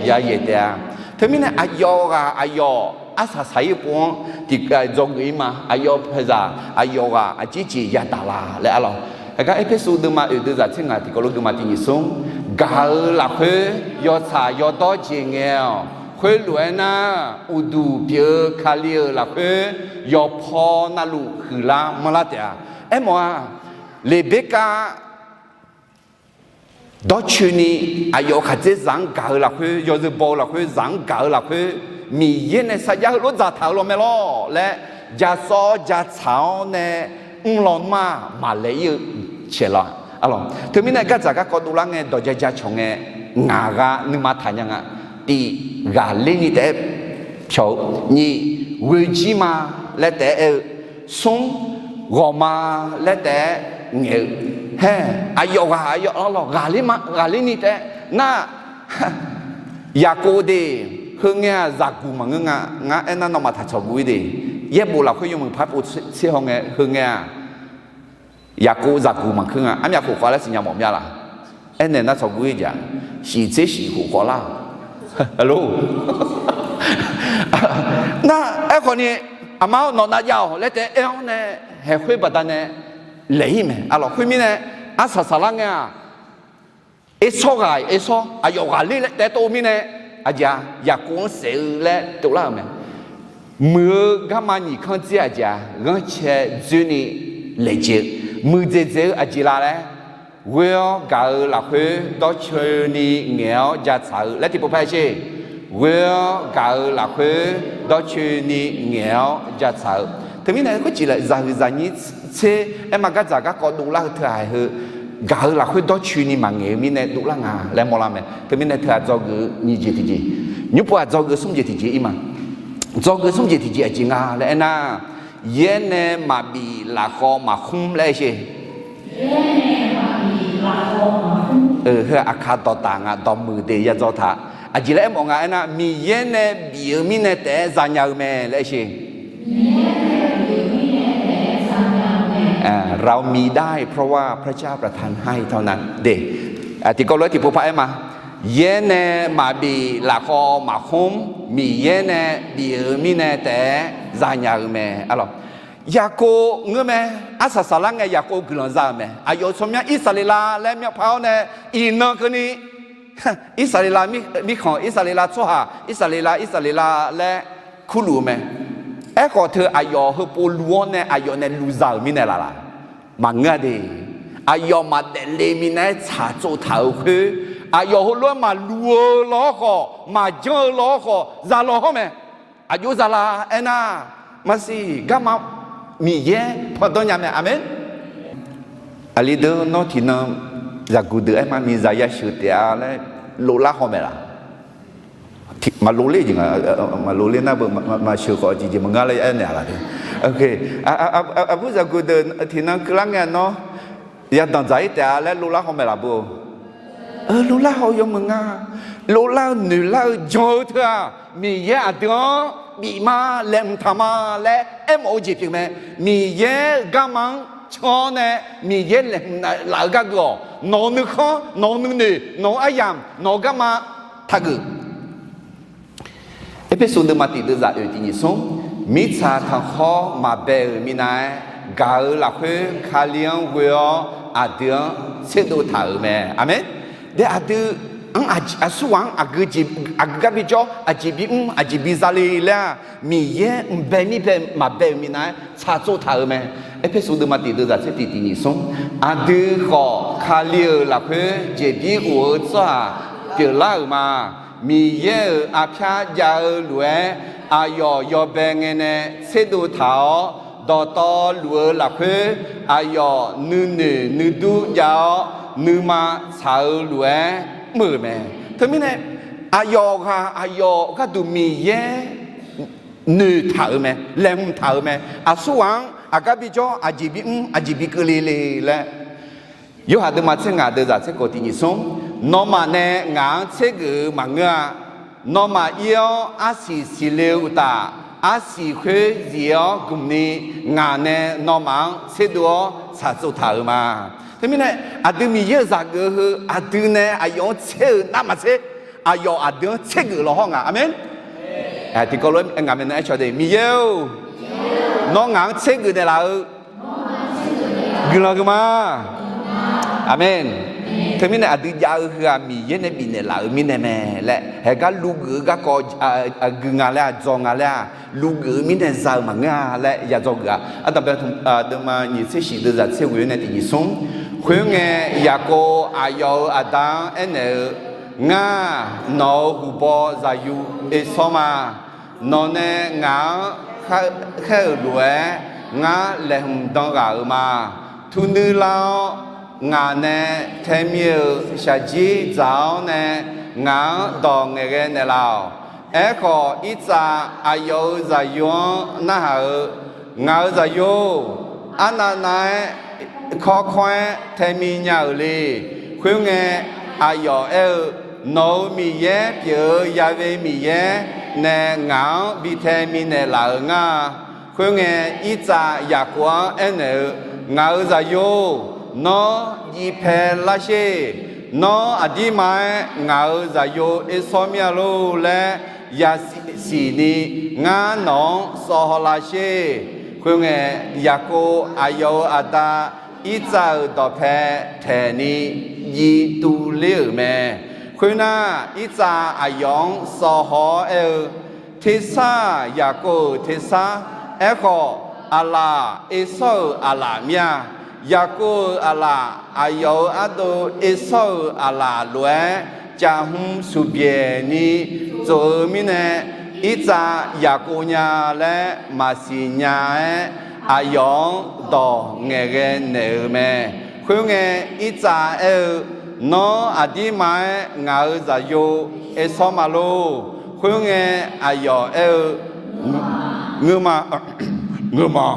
yayaeq taef-a. Teumirnae aqyawf ghaq aqyawf arsaq saq-ir pov-anr tiq dzawgeuf-ir ma. Aqyawf paeqzaq aqyawf ghaq aqjeq jeq yadaq la laer arlawq. Heugar Erpersu deuvma oeq deuvzaq tser ngaq tiqkawv lof geufma tiq nyiq smr, gaq-eu lafkhoer yawtsaq yawdawr jeq ngae-awq. Khoerlof-aer nar, uqduq pyeuf-eu Kali-euq lafkhoer yawpaw navluf huiqlar manrlar taef-a. Aermawf-aq, Leqberkav dawrcoeni aqyawf khaqdzerzaq-anr gaq-eu lafkhoer, yawzeu baw-eu lafkhoer, zaq-anr gaq-eu lafkhoer, Miqyaer nae sarjax heulof dzaqtaq-euq lawr mae lawr laer, jasawr jatsaq-awr nae mrlaw nmr-aq, maqlaeq-ir-eu caeq la. Arlawq, teumirnae gardzaq garkawv dovlar ngae, dawq ja ja cawq ngae, ngaq ghaq nuima taq nya nga. Tiq, ghaqler ni taef-aer pyawq-eu. Nyiq, ghoejir ma laer taef-aer aer-eu. Smr, ghawq ma laer taef-aer ngaeq-eu. Hae, aqyawf ghaq aqyawf lawr lawr ghaqler ma, ghaqler ni taef-aer nar, Yaqkov de, heungae-aq zaqguq maqngeur nga. Ngar aernar nawmaf taq tsawqguv-ir de. Yaerbof lafkhoer yawmuiq par pov tser haw ngae heungae-aq, Yaqkov zaqguq maqkeur nga. Armyaf khof khawf laer siqnya mawf mya laq? Aernaeq nar tsawqguv-ir jeq-aq, shiq tser shiq khof khawf lar-awq. Nar aerkhawf ni, aqma-awr nawq nav jav-awq laer taef-aer aer-awr nae, haeq khoer baqdanae laeq-ir mae. Arlawq, khoermirnae arsaq saqlar ngae-aq, Ersawr ghaq-iq Ersawr aqyawf ghaqler laer taef-aer tov-eu mirnae, aqjeq-aq Yaqkov-anr saef-eu laer tov lar-euq mae. Muiq-eu garma nyiq kanr dzer aqjeq-aq ghanrcae dzoerni laejae-eu, muiqdzaeq dzaeq-eu aqjeq la laer, ghoe-awr gaq-eu lafkhoer dawrcoeni ngaeq-awr jatsaq-eu laer tiqpov paer sher. Ghoe-awr gaq-eu lafkhoer dawrcoeni ngaeq-awr jatsaq-eu. Teumirnae khoerjeq laer zaqhuiq zaqnyir tser aerma gardzaq garkawv dovlar-eu teughaq heu, gaq-eu lafkhoer dawrcoeni maqngaeq-eu mirnae dovlar nga laer mawrlar mae. Teumirnae teughaq dzawgeuf-eu nyiq jeq tiqjeq, nymrpov-aq dzawgeuf smr jeq tiqjeq ir ma. Dzawgeuf smr jeq tiqjeq aqjeq nga laer aernar, yaer nae maqbif lafkhawv maqkhmr laer aer sher. Heu aqkar dawqtaf nga dawqmuiq de ya dzaw taq. Aqjeq laer aermawf nga aernar, Miqyaer nae bif-eu mirnae taef-aer zanya-eu mae laer aer sher. เรามีได้เพราะว่าพระเจ้าประทานให้เท่านั้น de. Tiqkawv lof-aer tiqpov par aer ma. Yaer nae maqbif, lafkhawf maqkhmr, Miqyaer nae bif-euq mirnae taef-aer zanya-eu mae. Yaqkov ngeur mae. Arsaq saqlar ngae Yaqkov guiqlanq za-euq mae. Aqyawf-euq tsawrmyanr Irsaqleqlav laer myavpar-awr nae iqnan keuvni Irsaqleqlav mirkhanq, Irsaqleqlav tsawrhaq, Irsaqleqlav, Irsaqleqlav laer kurluf-eu mae. Aerkhawf teu aqyawf heupov luf-awr nae aqyawf nae luf za-euq mirnae laf laf maqngeur-a de. Aqyawf maqdaef le minav-aer tsaqtsov taq-euq khoer, aqyawf heulof-aer maqluf-eu law-awr khawf, maqjanr-eu law-awr khawf, za law hawr mae. Aqjox za la aernar, maqsiq garma Miqyaer pandanr nya mae. Aqmeq. Aqli deuq nawr tiqnan zaqguq deuq aer ma, miqzaq yasheuq taef-a laer lovlar haw mae laf. Maqlov ler jeq nga, maqlov ler nar beu maqsheuq khawf jeq jeq maqngar laer aernaeq-a laf de. Aqbur zaqguq deuq tiqnan keuvlar ngae nawr yadanq dzaq-ir taef-a laer lovlar haw mae laf beu. Lovlar haw yawmuiq nga. Lovlar-eu noeqlar-eu jan-eu teu-aq, Miqyaer aqdui-anr bif ma, laeqhmq taq ma laer aermawf-eu jeq pyeuf mae. Miqyaer-euq garma-anr can-awr nae Miqyaer laeqhmq laf-eu gargeu-awq. Nawq-euq nuikhanr, nawq-euq nuinoeq, nawq-euq aryamq, nawq-euq garma taqgeuf. Erpersu deuvma tiq deuvzaq oeq tiq nyiq smr, mirtsaq tanqkhawr maqbae-euq minav-aer gaq-eu lafkhoer Kali-anr ghoe-awr aqdui-anr tserdov taq-euq mae. Aqmeq. De aqdui-anr aqsurghaq-anr aqgeu gar bijawr, aqjeq bimr, aqjeq biza le laer-aq, Miqyaer mqbae mirbae maqbae-euq minav-aer tsaqtsov taq-euq mae. Erpersu deuvma tiq deuvzaq tser tiq tiq nyiq smr, aqdui khawf Kali-euq lafkhoer jeqbir of-eu tsawrhaq pyeuflar-euq ma. Miqyaer-euq arpyar jav-eu lof-aer aqyawf yawbae ngae nae tserdov taq-awr, dawqtawvluf-eu lafkhoer aqyawf nuinoeq nuidur jav-awr, nuima tsaq-eu lof-aer mr-euq mae. Teumirnae aqyawf ghaq aqyawf gharduq Miqyaer noeqtaq-euq mae, laeqhmq taq-euq mae. Aqsurghaq-anr aqgar bijawr, aqjeq bimr, aqjeq bikeuv le le laer. Yorhaq deuvma tser ngaq deuvzaq tser khof tiq nyiq smr, nawmaf nae ngaq-anr tsergeuf-eu maqngeur-a. Nawmaf ir-awr arsiq siqle-eu uqtaf, arsiq khoer zif-awr gmq ni ngaq nae nawmaf-anr tserdov-awr tsaqtsov taq-euq ma. Teumirnae aqdui Miqyaer-euq zaq geuf-eu heu aqdui nae aqyawf-anr tser-euq navmaqtser, aqyawf aqdui-anr tsergeuf law hawr nga. Aqmeq. Tiqkawv lof-aer ngaq maeqnan aer caw de, Miqyaer-or, nawr ngaq-anr tsergeuf naeqlaf-eu guiqlanq huiqma. Aqmeq. Teumirnae aqdui jav-eu heu-aq Miqyaer nae bifnaeq laf-euq mirnae mae laer haeqgar luvgeuf-eu garkawv gui nga laer-aq, dzaw nga laer-aq, luvgeuf-eu mirnae za-eu maqngeur-a laer ya dzaw geuf-a. Ardanqbae deuvma nyiq tser shiq deuvzaq tser ghoe-awr nae tiq nyiq smr, khoerngae Yaqkov aqyawf-euq aqda-anr aernaeq-eu, Ngar nawq-euq huqbaw zaqyo Ersawr ma. Nawq nae ngaq-anr khaer-euq lof-aer ngar laeqhmq dan ghaq-euq ma. Turnuir lar-awr, ngaq nae taemir-euq shaqjir dzaq-awr nae ngaq-anr dawq ngaeqghae naeqlaf-awq. Aerkhawf, Irtsav aqyawf-euq zaqyo-anr narhaq-eu, Ngaq-euq zaqyo-or, arnavnav-aer kawrkawr-aer taemi nya-euq le. Khoerngae, aqyawf aer-eu, Nawq-euq Miqyaer pyeuf-eu Ya've Miqyaer nae ngaq-anr bi tae minaeq laf-euq ngar-a. Khoerngae, Irtsav Yaqkov-anr aernaeq-eu, Ngaq-euq zaqyo-or, nawr jiv pae lar sher. Nawr aqdirma-aer ngaq-euq zaqyo Ersawr mir-a lor laer yasiq ni ngar nawq-anr sawv haw lar sher. Khoerngae, Yaqkov aqyawf-euq aqda Irtsav-euq dawqpae taeq ni jiv tuvler-euq mae. Khoernar, Irtsav aqyawf-anr sawv haw-awr aer-eu, Tersar-aq, Yaqkov-euq tersar, aerkhawf, aqlaf, Ersawr-euq aqlaf mir-a. Yaqkov-euq aqlaf aqyawf-euq ardov Ersawr-euq aqlaf lof-aer caf hmq suqbyaeq ni tsof-eu mirnae, Irtsav Yaqkov nya laer maqsiq nya-aer, aqyawf-anr dawq ngaeqghae naeq-euq mae. Khoerngae, Irtsav aer-eu, Nawr aqdirma-aer ngaq-euq zaqyo Ersawr ma lor. Khoerngae, aqyawf aer-eu, Ngeur ma, ngeur ma.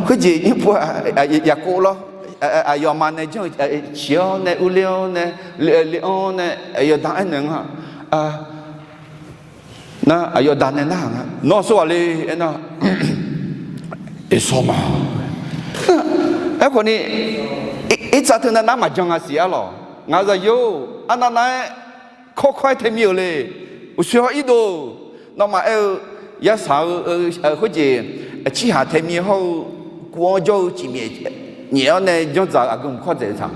Khoerjeq nymr pu-aq, Yaqkov lawr, aqyawfmaf nae janr-eu ciq-awr nae urler-awr nae, le-anr nae aqyawf da aernaeq nga. Nar aqyawf da nae narhaq nga, Nawr aqsurghaq le aernar, Eqsawr ma. Aerkhawf ni, irtsav teunav nar maqjan nga siq arlawq. Ngaq-euq zaqyo, arnav nav-aer kawrkawr-aer taemir-euq le. Uqshoe hawr irdov, nawmaf aer-eu, yasaq-eu khoerjeq, aqcirhaq taemir hawr-eu, kuv-anr jawr-eu cifmyaef nyaef-awr nae janrdzaq-eu aqgeu mq kawr dzaeq-eu taq.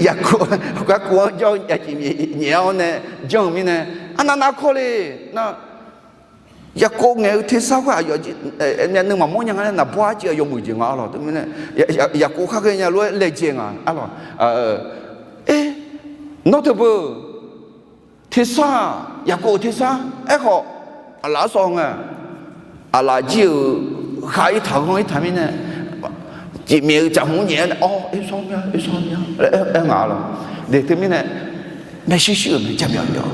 Yaqkov gar kuv-anr jawr-eu cifmyaef nyaef-awr nae janr-eu mirnae, arnav nav kawr le. Nar, Yaqkov ngaeq-eu tersar khoer aqyawf, myavnuiv maqmawr nya nga nae naqbawr arciv-a yawmuiq jeq nga arlawq. Teumirnae, Yaqkov khar ghaenya lof-aer laejae nga arlawq. Aer, nawr teubeu tersar-aq, Yaqkov-euq tersar aerkhawf, aqlaf-anr sawv nga. Aqlaf jir-euq khar irtaq ghanr irtaq mirnae, cifmyaef-eu caqhmq nyaef-awr nae, awr, ersawr mya, ersawr mya laer aer nga arlawq. Teumirnae, maershuir shuir-euq mae, jabyav byawq-eu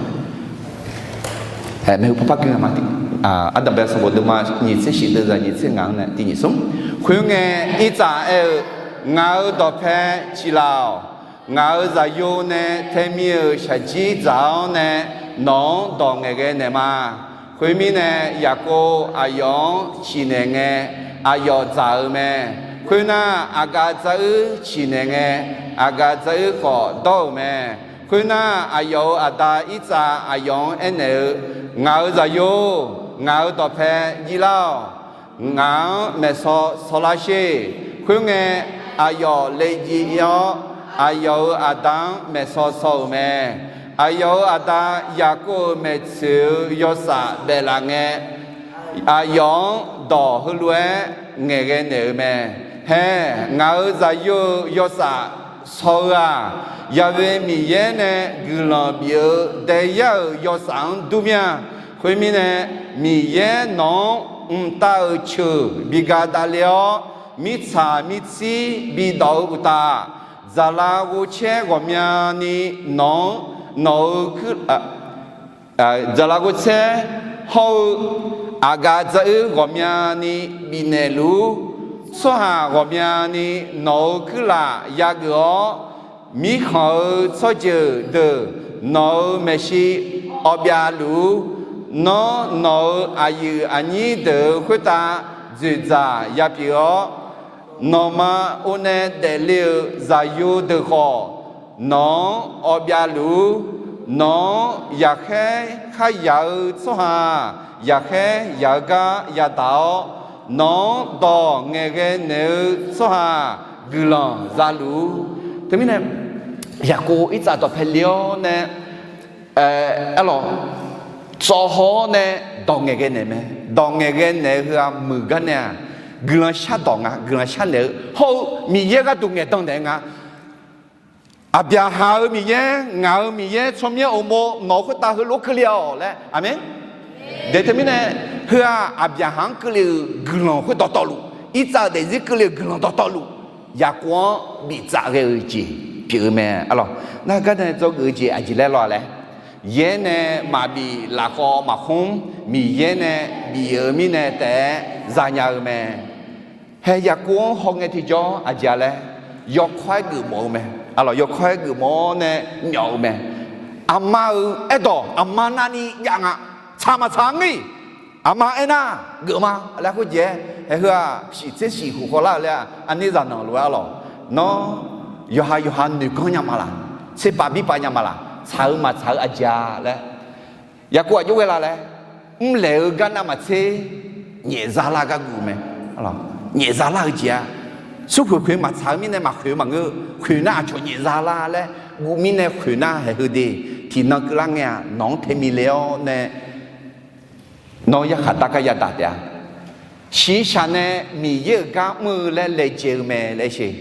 mae. Maeqhu paw par gui nga ma. Ardanqbae sanqbof deuvma nyiq tser shif deuvzaq nyiq tser ngaq-anr nae tiq nyiq smr. Khoerngae, irtsav aer-eu, Ngaq-euq dawqpae ciqlaf-awq. Ngaq-euq zaqyo nae taemir-euq shaqjir dzaq-awr nae nawq-anr dawq ngaeqghae naeq ma. Khoermirnae, Yaqkov aqyawf-anr ciqnaeq ngae, aqyawf dzaq-eu mae. Khoernar, aqgaf dzaruir ciqnaeq ngae, aqgaf dzaruir khawf dawr-euq mae. Khoernar, aqyawf-euq aqda irtsav aqyawf-anr aernaeq-eu, Ngaq-euq zaqyo-or, ngaq-euq dawqpae jivlar-awq. Ngaq-anr maeqsaw saw lar sher. Khoerngae, aqyawf laejae-ir-awr, aqyawf-euq aqda-anr maeqsaw saw-euq mae. Aqyawf-euq aqda Yaqkov-euq maeqtsoeq-eu yawsaf baeflaf ngae, aqyawf-anr dawq heulof-aer ngaeqghae naeq-eu mae. Hae, ngaq-euq zaqyo-euq yawsaf saw-eu-aq, Yaqve Miqyaer nae guiqlanq bif-eu daeyar-euq yawsaf-anr dur mir-a. Khoermirnae, Miqyaer nawq-anr mqtav-euq ceuq bi ga davle-awr, mirtsaq mirtsir bidawq-eu uqtaf, dzaqlar ghovcaer ghawqmyani nawq-anr, nawq-euq kuir, dzaqlar ghovcaer hawr-eu aqgaf dzaruir ghawqmyani bifnaeq luf-ur. Tsawrhaq ghawqmyani nawq-euq kuirlaf yageuf-awr, mirkhanq-eu tsawrjeuq deuq nawq-euq maeqshi awbyav luf-ur. Nawr nawq-euq aqyuif aqnyir deuq-euq khoertav dzoeqdzaq yapyeuf-awr, nawqma or nae daefle-euq zaqyo deuq khawf, nawq-anr awbyav luf-ur. Nawq-anr yaqkhaer kharyaq-eu tsawrhaq yaqkhaer yaq-eu gar yadaq-awr, nawq-anr dawq ngaeqghae naeq-eu tsawrhaq guiqlanq zaluf-ur. Teumirnae, Yaqkov irtsav dawqpae le-awr nae, arlawq, tsawv haw-awr nae dawq ngaeqghae naeq mae. Dawq ngaeqghae naeq-eu heu-aq muiq gar nae-aq, guiqlanq shardawq nga, guiqlanq sharnaeq-eu hawr-eu Miqyaer gharduq ngaeqdan naeq-eu nga. Aqbyaqhaq-euq Miqyaer, ngaq-euq Miqyaer, tsawrmyanr uqmov nawq-euq khoertav heulof-aer keuvle-awq laer. Aqmeq. Daeq teumirnae, heu-aq Aqbyaqhaq-anr keuvle-euq guiqlanq khoer dawqtawvluf, irtsav-euq daefzir keuvle-euq guiqlanq dawqtawvluf, Yaqkov-anr biftsaf ghae-eu jeq pyeuf-eu mae. Arlawq, nar gar nae dzawgeuf-eu jeq aqjeq laer law-a laer, yaer nae maqbif lafkhawv maqkhmr, Miqyaer nae bif-eu mirnae taef-aer zanya-eu mae. Hae, Yaqkov-anr hawngae tiqjawr aqjeq-a laer, yawkawr-aer geufmawf-eu mae. Arlawq, yawkawr-aer geufmawf-awr nae myawf-eu mae. Aqma-euq aerdawq aqma navni jav nga. Tsaq maqtsaq-a ngir. Aqma aernar, geufma laer khoerjeq-aer, hae heu-aq shiq tser shiq khof khawvlar-eu laer-aq, arnir zaqnanq lof-aer arlawq, nawr yawqha yawqha noeqganr nya ma laq, tserpav birpav nya ma laq, tsaq-eu maqtsaq-eu aqjeq-a laer. Yaqkov aqjox ghae la laer, mrlaeq-eu gar navmaqtser nyaefzar lar gar guv mae. Nyaefzar lar-eu jeq-a, smrkhoeq khoeq maqtsaq-eu mirnae maqkhoeq-eu maqngeur, khoeq nar aqcawq nyaefzar lar laer guv mirnae khoeq nar, hae heu de, tiqnan keuvlar ngae-aq nawq-anr tae mile-awr nae, nawr yarkhaq dar gar yadaq taef-a. Shiqshaq nae Miqyaer-euq gar mr-eu laer laejae-eu mae laer sher.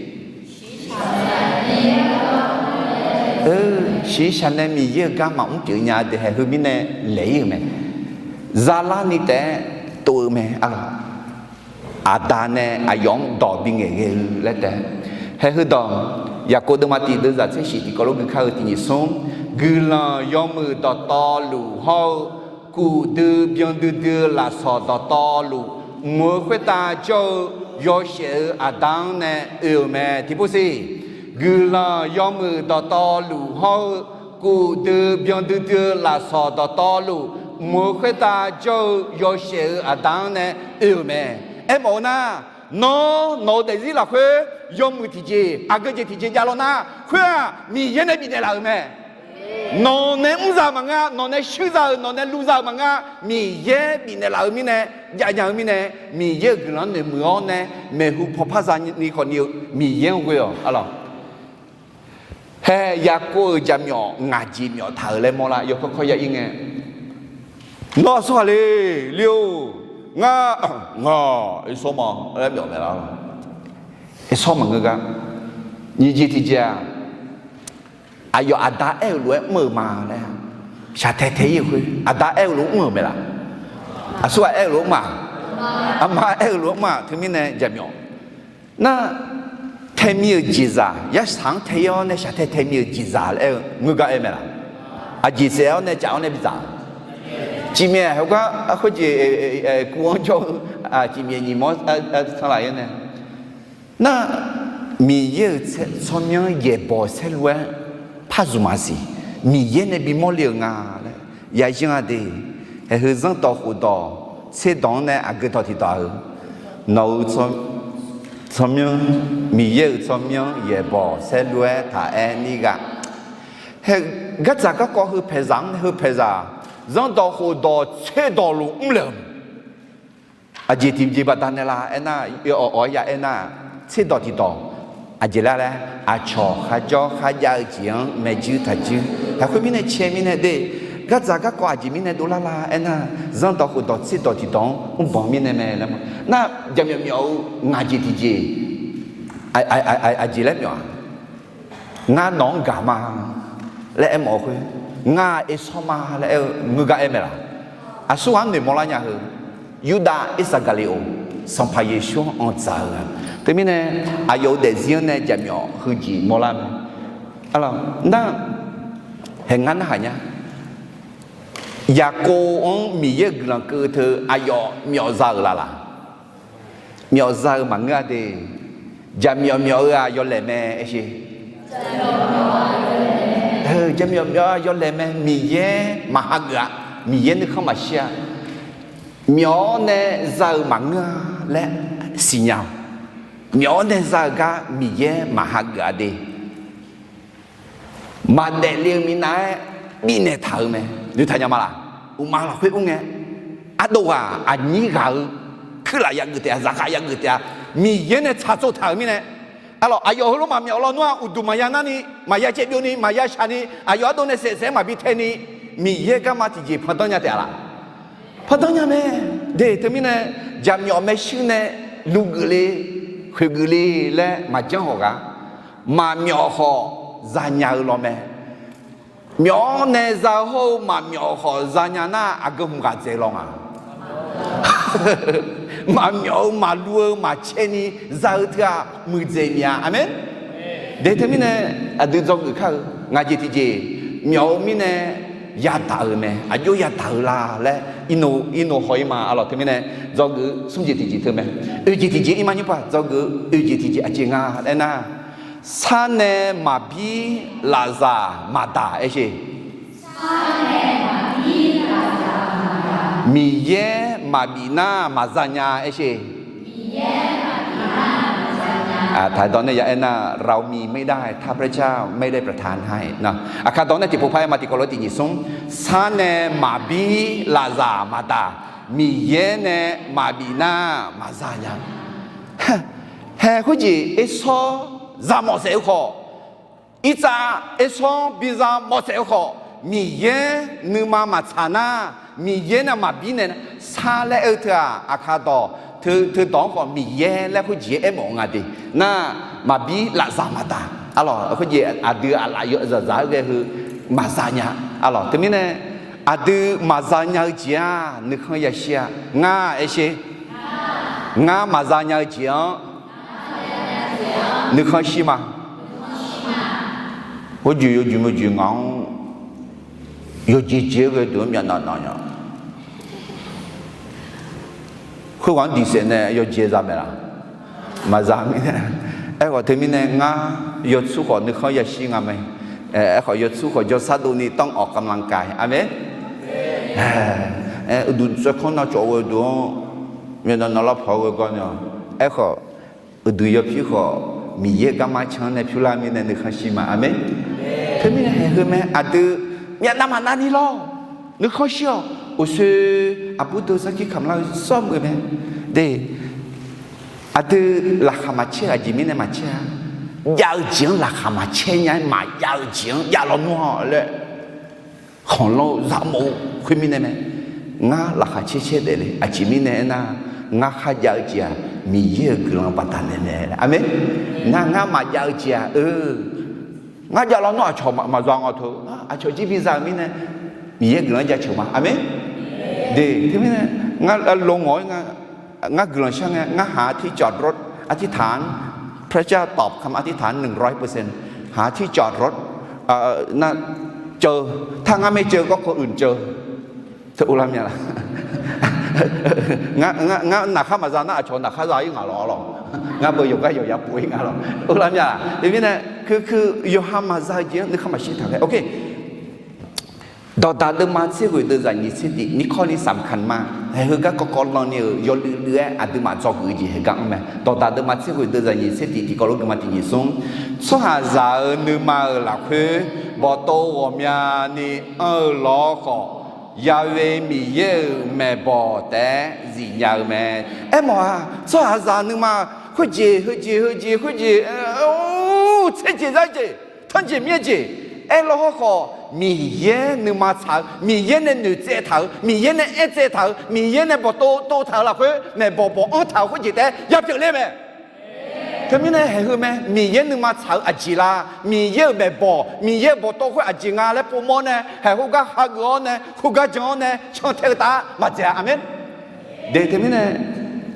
Shiqshaq nae Miqyaer-euq gar maqmr pyeuf nya de, hae heu mirnae laeq-ir-euq mae. Zalar ni taef-aer tov-eu mae arlawq. Aqda nae aqyawf-anr dawq bingaeq ghae-eu laer taef. Hae heu dawq, Yaqkov deuvma tiq deuvzaq tser shiq tiqkawv lof gui kar-eu tiq nyiq smr, guiqlanq yawmuiq dawqtawvluf hawr-eu, kuf dui byan duidui-eu lafsawq dawqtawvluf mq-eu khoertav jawr-eu yawshaef-eu aqda-anr nae oe-euq mae. Tiqpov siq, guiqlanq yawmuiq dawqtawvluf hawr-eu, kuf dui byan duidui-eu lafsawq dawqtawvluf mq-eu khoertav jawr-eu yawshaef-eu aqda-anr nae oe-euq mae. Aermawf-eu nar, nawr nawq-eu daefzir lafkhoer yawmuiq tiqjeq, aqgeu jeq tiqjeq jav law nar, khoer-aq Miqyaer nae bifnaeq laf-euq mae. Nawq nae mrzaq maqngeur-a, nawq nae shuir za-euq, nawq nae luv za-euq maqngeur-a, Miqyaer bifnaeq laf-eu mirnae, jav nya-eu mirnae, Miqyaer-euq guiqlanq-anr noeqmuiq-awr nae, maeqhu pawparzaq ni khawf ni-eu Miqyaer-anr ghoe-awq. Arlawq, hae, Yaqkov-euq jaqmyawf ngaq jeq myawf taq-euq laer mawrlar, yawkawr kawr ya ir ngae, nawr aqsurghaq le, le-or, ngar, ngaq, Ersawr ma laer myawf maeq lar-awq. Ersawr maqngeur gar, nyiq jeq tiqjeq-aq, aqyawf aqda aer-euq lof-aer mr-euq ma laer, shaqtae tae ir-euq khoer aqda aer-eu lof-aer mr-euq mae laf? Aqsurghaq aer-eu lof-aer mr-aq, aqma aer-eu lof-aer mr-aq, teumirnae jaqmyawf nar, tae mir-euq jeqzaq, yarsaq-anr tae ir-awr nae shaqtae tae mir-euq jeqzaq laer aer-eu ngeur gar aer mae laf? Aqjeq saef-awr nae caf-awr nae bidzaq-a. Cifmyaef heugar khoerjeq kuv-anr jawr-eu, cifmyaef nyiq mawr sanr laf-ir nae, nar, Miqyaer-euq tsawrmyanr yaeqbawq saerlu-aer par zmq maqsiq, Miqyaer nae bimawr le-euq nga laer yayanr-a de. Haeq heu zanrdawq khofdawq tserdawq-anr nae aqgeu dawq tiqdawq-eu, nawq-euq tsawrmyanr, Miqyaer-euq tsawrmyanr yaeqbawq saerlu-aer taq aer nir gha. Haeq, gardzaq garkawv heu paeqzaq-anr nae heu paeqzaq, zanrdawq khofdawq tserdawq luf mrle-euq Aqjeq tiqjeq baqdanae la aernar, awq-awq-aer ya aernar, tserdawq tiqdawq, aqjeq lar laer, aqcawq kharjawr kharjav-eu jeq-anr maeqjuir taqjuir. Lafkhoer mirnae cae mirnae de, gardzaq garkawv aqjeq mirnae dovlar la aernar, zanrdawq khofdawq tserdawq tiqdawq-anr mrbanq mirnae mae laer ma. Nar, jaqmyawf myawf-eu ngaq jeq tiqjeq, aqjeq laer myawf-aq, ngar nawq-anr gaq ma laer aermawf-eu khoer, ngar Ersawr ma laer aer-eu ngeur gar aer mae laf? Aqsurghaq-anr noeqmawr lar nya heu, Yurdav Irsaqgaqliqoq Sanqpaq Yeqsur-anr anqdzaq-eu-a. Teumirnae aqyawf-euq daefzir-anr nae jaqmyawf heujeq mawrlar mae. Nar, haeq ngar narhaq nya, Yaqkov-anr Miqyaer-euq guiqlanq keuv teu aqyawf myawf za-euq laf laf? Myawf za-eu maqngeur-a de. Jaqmyawf myawf-eu-aq yawlaeq mae aer sher. Jaqmyawf myawf-eu yawlaeq mae, Miqyaer maqhageuf-a, Miqyaer nuikhanr maqshir-a. Myawf-awr nae za-eu maqngeur-a laer siqnya-awq. Myawf-awr nae za-eu gar Miqyaer maqhageuf-a de. Maqdaef le-eu minav-aer bifnaeq taq-euq mae. Noeqtaq nya ma laf? Uqma lafkhoer ur ngae, ardov ghaq aqnyir ghaq-eu kuirlaf yageuf taef-a, zaqkhav yageuf taef-a, Miqyaer nae tsaqtsov taq-euq mirnae, arlawq, aqyawf heulof maqmyawf lawnmr-a, uqduq maqya narni, maqya caevbyovni, maqya shaqni, aqyawf ardov nae saef saef-aer maqbi taeni, Miqyaer garma tiqjeq pandanr nya taef-a laf? Pandanr nya mae. De, teumirnae jaqmyawf maershuir nae luv geufle, khoeq geufle laer maqjanr hawq ghaq, maqmyawf khawf zanya-eu law mae. Myawf-awr nae za-eu hawr-eu maqmyawf khawf zanya nar, aqgeu hmq ghaq dzaeq law nga. Maqmyawf-eu maqluv-eu maqcaevni za-eu teu-aq, muiqdzaeq mya. Aqmeq. De, teumirnae aqdui dzawgeuf kar-eu ngaq jeq tiqjeq myawf-eu mirnae yadaq-euq mae. Aqjox yadaq-euq la laer irnov haw-ir ma. Arlawq, teumirnae dzawgeuf smr jeq tiqjeq teu mae. Oeq jeq tiqjeq ir ma nymr paq dzawgeuf-eu oeq jeq tiqjeq aqjeq nga laer nar, sar nae maqbir lafzaq maqdaq aer sher. Miqyaer maqbif nar maqza nya aer sher. Taqdawq nae ya aer nar, เรามีไม่ได้ ถ้าพระเจ้าไม่ได้ประทานให้ Aqkaq dawq nae tiqpov par aer ma, tiqkawv lof tiq nyiq smr. Sar nae maqbir lafzaq maqdaq, Miqyaer nae maqbif nar maqza nya. Hae khoerjeq Ersawr za mawf saef-eu khawf, Irtsav Ersawr-anr biza mawf saef-eu khawf, Miqyaer nuima maqtsaq nar, Miqyaer nae maqbir nae sar laer aer-eu teu-aq, aqkaq dawq teu dawq-anr khawf Miqyaer laer khoerjeq aermawf nga de. Nar, maqbir lafzaq maqdaq. Arlawq, khoerjeq aqdui aqlaf yawzaqzaq-aer ghae heu maqza nya. Arlawq, teumirnae aqdui maqza nya-eu jeq-aq nuikhanr yashir-a. Ngar aer sher. Ngar maqza nya-eu jeq-anr nuikhanr shir ma. Khoerjeq yawjeq meujeq ngaq-anr yawjeq jeq-aer ghae deuq-anr myavnav nav nya. Khoerghaq-anr diqsaef nae yawjeq za mae laf? Maqza mirnae. Aerkhawf teumirnae ngar yawtsur khawf nuikhanr yashir nga mae. Aerkhawf yawtsur khawf jawrsar dovni ต้องออกกำลังกาย Aqmeq. Uqduq tsawrkanr navcawv ghae deuq-anr Myavnuiv nawq lawrpawq-eu gawrnae-awq. Aerkhawf, uqduq yawpyur khawf, Miqyaer garma can-anr nae pyur lar-eu mirnae nuikhanr shir ma. Aqmeq. Teumirnae haeq heu mae, aqdui myavnav maqnav ni lawr, nuikhanr shir-awq. Uqshoe aqbur deuq sarkir kamq lar-eu sawr muiq mae. De, aqdui laqkhaq maqcaer-eu aqjeq mirnae maqcaer-a. Jav-eu jeq-anr laqkhaq maqcaer nya-aer maqjav-eu jeq-anr jav lawnmr-awq laer khanqlanr-eu zaqmawf-eu khoermirnae mae. Ngar laqkhaq caer caer daefle. Aqjeq mirnae aernar, ngar kharjav-eu jeq-aq, Miqyaer-euq guiqlanq baqdanae mae. Aqmeq. Nar ngar maqjav-eu jeq-aq, eu, ngar jav lawnmr aqcawq maqza ngaw teu, aqcawq jir biza-euq mirnae, Miqyaer guiqlanq jaceuq ma. Aqmeq. De, teumirnae, ngar lo ngawq-aer nga, ngar guiqlanq shar ngae, ngar หาที่จอดรถ อธิษฐาน พระเจ้าตอบคำอธิษฐาน หนึ่งร้อยเปอร์เซ็นต์ หาที่จอดรถ nar, ceuv, tar ngar maer ceuv garkawv uiq ceuv. Teu uvlar mya la. Ngar naqkhar maqza nar aqcawq naqkhar za-ir ngaq lawq lawq. Ngar beu yawqgar yawqya pov-ir nga lawq. Uvlar mya la. Teumirnae, keu, keu, yawqha maqza-eu jeq-anr nuikhanr maqshir taq ghae. Ok. Dawqdaq deuvma tser ghoeq deuvzaq nyiq tser tiq, ข้อนี้สำคัญมาก haeq heugar kawvkawv lan ni-euq yawluiv luiv-aer aqduimaf dzawgeuf-eu jeq haeq gar anr mae. Dawqdaq deuvma tser ghoeq deuvzaq nyiq tser tiq tiqkawv lof geufma tiq nyiq smr, tsawrhaqzaq-euq nuima-euq lafkhoer bawqtov ghawqmyani anr-eu lawr khawf, Ya'we Miqyaer-euq maeqbawq taef-aer zifnya-eu mae. Aermawf-aq, tsawrhaqzaq nuima khoerjeq heujeq heujeq khoerjeq, tser jeq zar jeq, tanrjeq myaer jeq, aerlawr hawrkhawf Miqyaer nuima tsaq-eu, Miqyaer nae noeqtsaev taq-euq, Miqyaer nae aertsaev taq-euq, Miqyaer nae bawqtov tov taq-euq lafkhoer maeqbawq bawq anr taq-euq khoerjeq taef-aer yapyeuf ler mae. Teumirnae haeq heu mae, Miqyaer nuima tsaq-eu aqjeq la, Miqyaer-euq maeqbawq, Miqyaer-euq bawqtov khoer aqjeq nga laer povmawr nae, haeq khoergar hageuf-awr nae, khoergar jan-awr nae cantae-eu taef-aer maqdzaeq-a. Aqmeq. De teumirnae,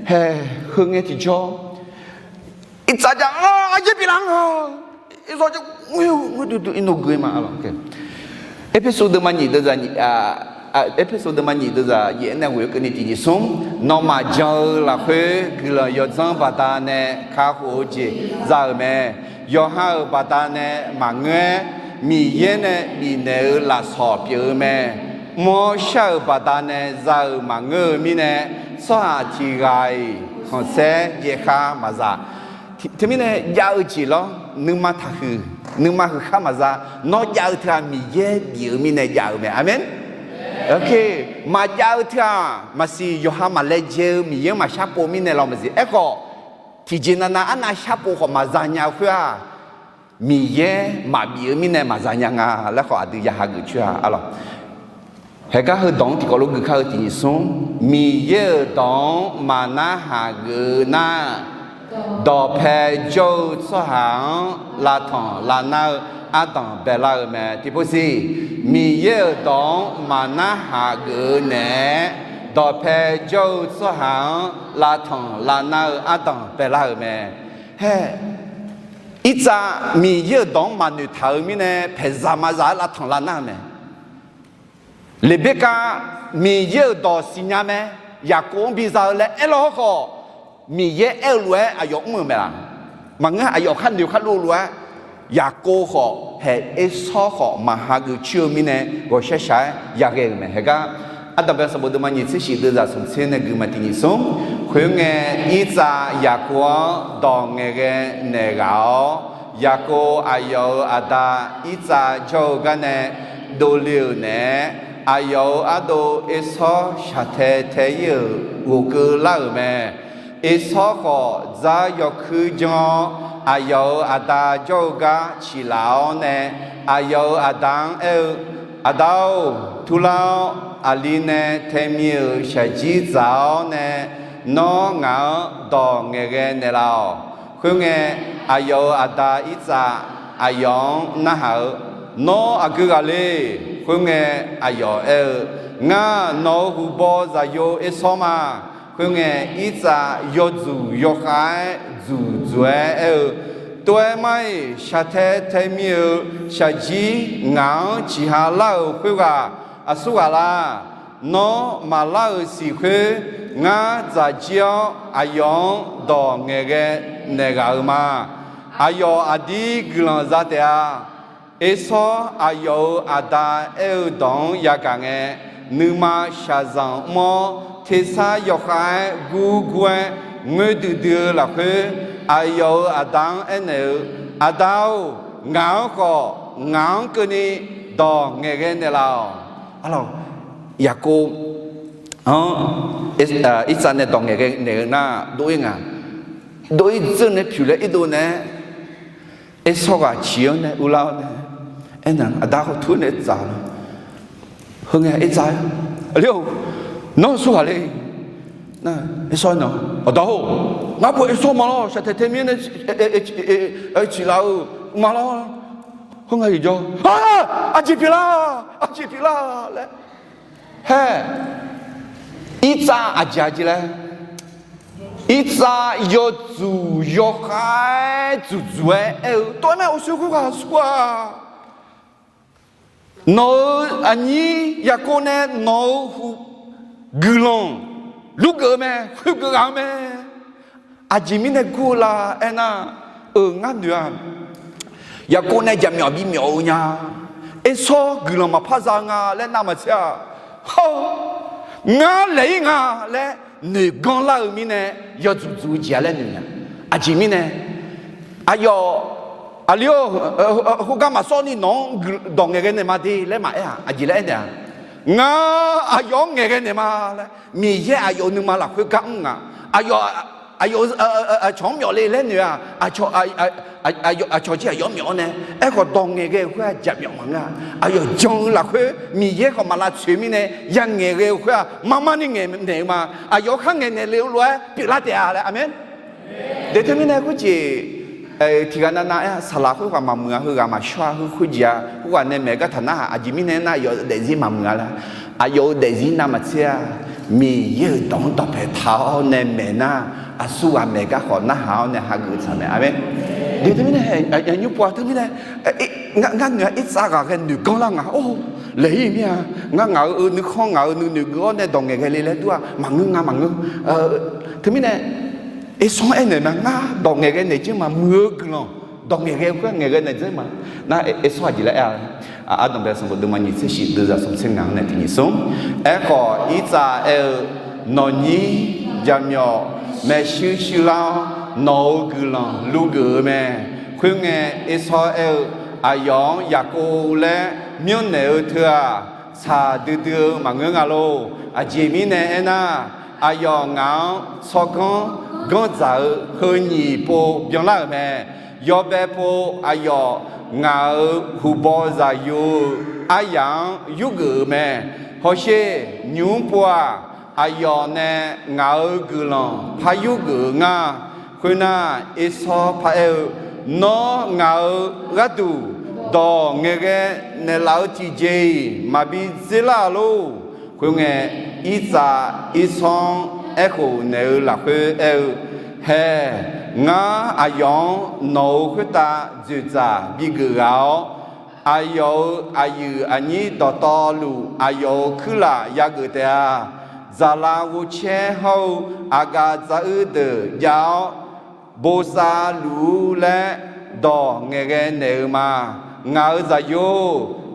haeq heu ngae tiqjawr, iqtsaq ja-a, aryaer biflaf-anr-a, iqzawr ja, ngoer duidui iqnoq gui ma lawq. Erpersu deuvma nyiq deuvzaq, Erpersu deuvma nyiq deuvzaq yaef-aer nae ghoeq-eu keuvni tiq nyiq smr, nawmaf jan-eu lafkhoer guiqlanq yawdzanr baqdanae kakhof-eu jeq za-euq mae. Yawqha-euq baqdanae maqngeur-aer, Miqyaer nae bifnaeq-eu lafsawq pyeuf-eu mae. Mr-awr shar-euq baqdanae za-euq maqngeur-eu mirnae, tsawrhaq tiq ghaq-iq khanqsaer jaev khar maqza. Teumirnae jav-eu jeq lawr, nuima taqhuiq, nuima huiq khar maqza. Nawr jav-eu teughaq Miqyaer bif-eu mirnae jav-eu mae. Aqmeq. Maqjav-eu teughaq maqsiq, yawqha maqlaejae-eu Miqyaer-anr maqshar pov mirnae lawr maqsiq. Aerkhawf, tiqjeq navnav arnav shar pov khawf maqza nya-eu khoer-aq, Miqyaer maqbif-eu mirnae maqza nya nga laer khawf aqdui ya hageuf coer-a lawq. Haeqgar heudawq-anr tiqkawv lof gui kar-eu tiq nyiq smr, Miqyaer-euq dawq-anr maqnarhaq geuf-eu nar, dawqpae jawr-eu tsawrhaq-anr lavtanq lavnar-eu ardanq baelar-euq mae. Tiqpov siq, Miqyaer-euq dawq-anr maqnarhaq geuf-eu naeq-aer, dawqpae jawr-eu tsawrhaq-anr lavtanq lavnar-eu ardanq baelar-euq mae. Hae, irtsav Miqyaer-euq dawq-anr maqnoeq taq-euq mirnae paeqzaq maqzaq-aer lavtanq lavnar-eu mae. Leqberkav Miqyaer-euq dawq siqnya mae. Yaqkov-anr biza-eu laer aerlar hawrkhawf, Miqyaer aer-eu lof-aer aqyawf mr-euq mae laq? Maqngeur, aqyawf khar noeq khar lov-eu lof-aer, Yaqkov khawf haeq Ersawr khawf maqha geuf coer-eu mirnae ghawqshaq shaq-aer yaghae-euq mae. Haeqgar Ardanqbae sanqbof deuvma nyiq tser shif deuvzaq smq tser nae gui ma tiq nyiq smr, khoerngae, Irtsav Yaqkov-anr dawq ngaeqghae naeq ghaq-awr, Yaqkov aqyawf-euq aqda Irtsav jawr-eu garnae dovle-euq naeq-aer, aqyawf-euq ardov Ersawr shaqtae tae-ir-euq ghofkeuv lar-euq mae. Ersawr khawf dzar yawkuir janr-awr, aqyawf-euq aqda jawr-eu gar ciqlaf-awr nae, aqyawf-euq aqda-anr aer-eu, Aqda-or, turlar-awr, aqli nae taemi-euq shaqjir dzaq-awr nae, nawr ngaq-anr dawq ngaeqghae naeqlaf-awq. Khoerngae, aqyawf-euq aqda Irtsav aqyawf-anr narhaq-eu, Nawr aqgeu ghaq le? Khoerngae, aqyawf aer-eu, Ngar nawq-euq huqbaw zaqyo Ersawr ma. Khoerngae, Irtsav yawdzuq yawkhav-aer dzuqdzuq-aer aer-eu, Tov-aer mar-iq, shaqtae taemi-euq shaqjir ngaq-anr ciqha lar-euq khoerghaq aqsur ghaq la? Nawr maqlar-euq siq khoer, ngar dzaq jir-awr aqyawf-anr dawq ngaeqghae naeq ghaq-euq ma. Aqyawf aqdir guiqlanq za taef-a. Ersawr aqyawf-euq aqda aer-eu dawq-anr yagaq ngae, nuima shaqzanq mr-awr tersar yawkhav-aer gurgur-aer ngoer duidui-eu lafkhoer, aqyawf-euq aqda-anr aernaeq-eu, Aqda-or, ngaq-anr khawf ngaq-anr keuvni dawq ngaeqghae naeqlaf-awq. Arlawq, Yaqkov-anr Irtsav nae dawq ngaeqghae naeq-eu nar dov-ir nga. Dov-ir dzeur nae pyuq laer irdov naeq-aer, Ersawr ghaq ciq-anr nae urlar-awr nae, aernaeq, Aqda, khawf tur nae tsaf-awq. Heu ngae Irtsav-aer, Aqli-or, nawr-eu surghaq le? Nar, Ersawr-aer naeq, Aqda-or, ngar pov Ersawr ma lawr, shaqtaeq tae mir nae ciqlaf-eu ma lawr. Khoerngae yawjawr, Aqjeq pyeuflar, aqjeq pyeuflar laer. Haer, Irtsav aqjeq aqjeq laer, Irtsav yawdzuq yawkhav-aer dzuqdzuq-aer aer-eu, Tov-aer mae, uqshoe khoerghaq surghaq. Nawq-euq aqnyir Yaqkov nae nawq-euq guiqlanq lurgeuf-eu mae, khoergeuf ghaq-eu mae. Aqjeq mirnae gur-eu la aernar, euq ngar noeq-a. Yaqkov nae jaqmyawf bimyawf-eu nya. Ersawr guiqlanq maqpar za nga laer navmaqtser-a. Hawr, ngar laeq-ir nga laer noeqganr lar-eu mirnae yawdzuq dzuq-eu jeq-a laer noeq nya. Aqjeq mirnae, aqyawf, Aqli-or, khoergar maqsawr ni nawq-anr dawq ngaeqghae naeq ma de laer maqaer-aq, aqjeq laer aernaeq-a. Ngar aqyawf-anr ngaeqghae naeq ma laer, Miqyaer aqyawf-euq nuima lafkhoer gar mr nga. Aqyawf, aqcawq-anr myawf le laer noeq-aq, aqcawq jir aqyawf-anr myawf-awr nae, aerkhawf dawq ngaeqghae-eu khoer-aq jaqmyawf maqngeur-a. Aqyawf jan-eu lafkhoer Miqyaer khawf maq lavtsoeq mirnae ya ngaeqghae-eu khoer-aq, marmar ni ngaeqnaeq-eu ma. Aqyawf-anr kharngaeq naeqle-eu lof-aer pyeuflar taef-a laer. Aqmeq. Deuq teumirnae khoerjeq tiqghaq navnav aer-a, saqlaq khoerghaq maqmuiq-a, heughaq maqshawr-a, heu khoerjeq-a, khoerghaq nae maeq gartaq narhaq, aqjeq mirnae aernar, aqyawf-euq daefzir maqmuiq-a laer. Aqyawf-euq daefzir navmaqtser-a, Miqyaer-euq dawq-anr dawqpae taq-awr nae maeq nar, aqsurghaq maeq gar khawf narhaq-awr nae hageuf tsaq mae. Aqmeq. Deuq teumirnae, nymr pov-a teumirnae, ngar noeq-a, Irtsav ghaq ghae noeqganr lar nga. Or, laeq-ir mir-a. Ngar ngaq-euq nuikhanr, ngaq-euq nuinoeq geuf-awr nae dawq ngaeqghae le laer dur-aq maqngeur, ngar maqngeur. Teumirnae, Ersawr-anr aernaeq ma, ngar dawq ngaeqghae naeq dzeur ma, muiq-eu guiqlanq dawq ngaeqghae khoer ngaeqghae naeq dzeur ma. Nar Ersawr aqjeq laer aer-a. Ardanqbae sanqbof deuvma nyiq tser shif deuvzaq smq tser ngaq-anr nae tiq nyiq smr. Aerkhawf, Irtsav aer-eu, Nawqnyir jaqmyawf maershuir shuirlar-awr, nawq-euq guiqlanq luvgeuf-eu mae. Khoerngae, Ersawr aer-eu, Aqyawf-anr Yaqkov laer myanrnaeq-eu teu-aq, tsaq duidui-eu maqngeur nga lor. Aqjeq mirnae aernar, aqyawf ngaq-anr tsawrganr ganr dzaq-eu heu nyiq pov byanlar-euq mae. Yawbae pov aqyawf ngaq-euq huqbaw zaqyo-eu aryaq-anr yurgeuf-euq mae. Hawsher, nymq-mr pov-aq, aqyawf nae ngaq-euq guiqlanq par yurgeuf-eu nga. Khoernar, Ersawr paraer-eu, Nawr ngaq-euq gharduq dawq ngaeqghae naeqlaf-eu tiqjeq-iq maqbi dzerlar-a lor. Khoerngae, Irtsav Ersawr-anr aerkhof naeq-eu lafkhoer aer-eu, Hae, ngar aqyawf-anr nawq-euq khoertav dzoeqdzaq bigeuf ghaq-awr, aqyawf-euq aqyuif aqnyir dawqtawvluf aqyawf-euq kuirlaf yageuf taef-a. Zaqlaq ghovcaer hawr-eu aqgaf dzaq-uir deuq jav-awr, bosav luf-ur laer dawq ngaeqghae naeq-eu ma. Ngaq-euq zaqyo,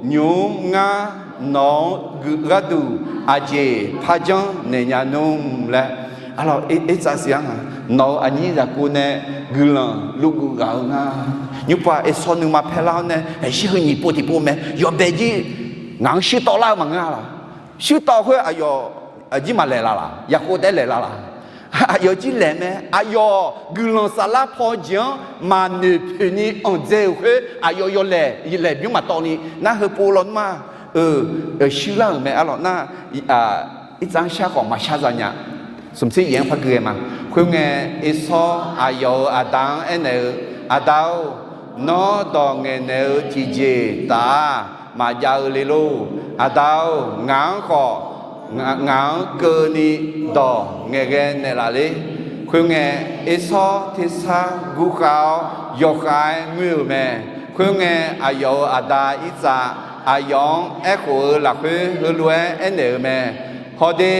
nymq-mr ngar nawq-anr gharduq aqjeq par janrnaeq nya nmr laer. Arlawq, Irtsav siq-anr-aq, nawq-euq aqnyir Yaqkov nae guiqlanq luvgeuf ghaq-eu nga. Nymr pov-aq, Ersawr nuima paerlar-awr nae, aqshir heu nyiq pov tiqpov mae, yawbae jir ngaq-anr shuirtawv lar-eu maqngeur-a laq. Shuirtawv khoer aqyawf aqjir maqlaeq la laq, Yaqkov taef-aer laeq la laq. Aqyawf jir laeq mae. Aqyawf guiqlanq saflar paw jeq-anr maqnoeq poeq ni anqdzae-euq khoer, aqyawf yawlaeq laeq bymr maqtawv ni nar heu pov lawnmr-a. Euq, shuirlar-euq mae. Arlawq nar, Irtsav-anr shar khawf maqshar za nya. Smq tser yaef-anr par gui ghae ma. Khoerngae, Ersawr aqyawf-euq aqda-anr aernaeq-eu, Aqda-or, nawr dawq ngaeqnaeq-eu tiqjeq taf-aq maqjav-eu le lor. Aqda-or, ngaq-anr khawf, ngaq-anr keuvni dawq ngaeqghae naeqlaf ler. Khoerngae, Ersawr tersar gurkhav-awr yawkhav-aer ngoer-euq mae. Khoerngae, aqyawf-euq aqda Irtsav aqyawf-anr aerkhof-eu lafkhoer heulof-aer aernaeq-eu mae. Hawde,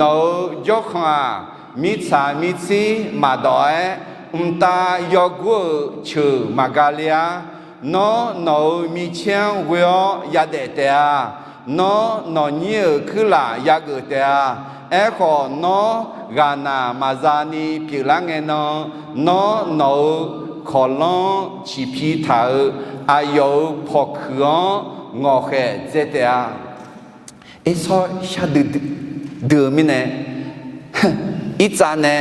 nawq-euq jawrkhanq-aq, mirtsaq mirtsir maqdawq-aer, mqtav yawgur-euq ceuq maqga le-ar. Nawr nawq-euq micaer-anr ghoe-awr yadaef taef-a. Nawr nawqnyir-euq kuirlaf yageuf taef-a. Aerkhawf, nawr ghaqnaq maqza ni pyeuflar ngae nan, nawr nawq-euq kawqlanr ciqpi taq-euq aqyawf-euq pawqkuiq-anr ngawqkhaef dzae taef-a. Ersawr shardui dui-eu mirnae, irtsav nae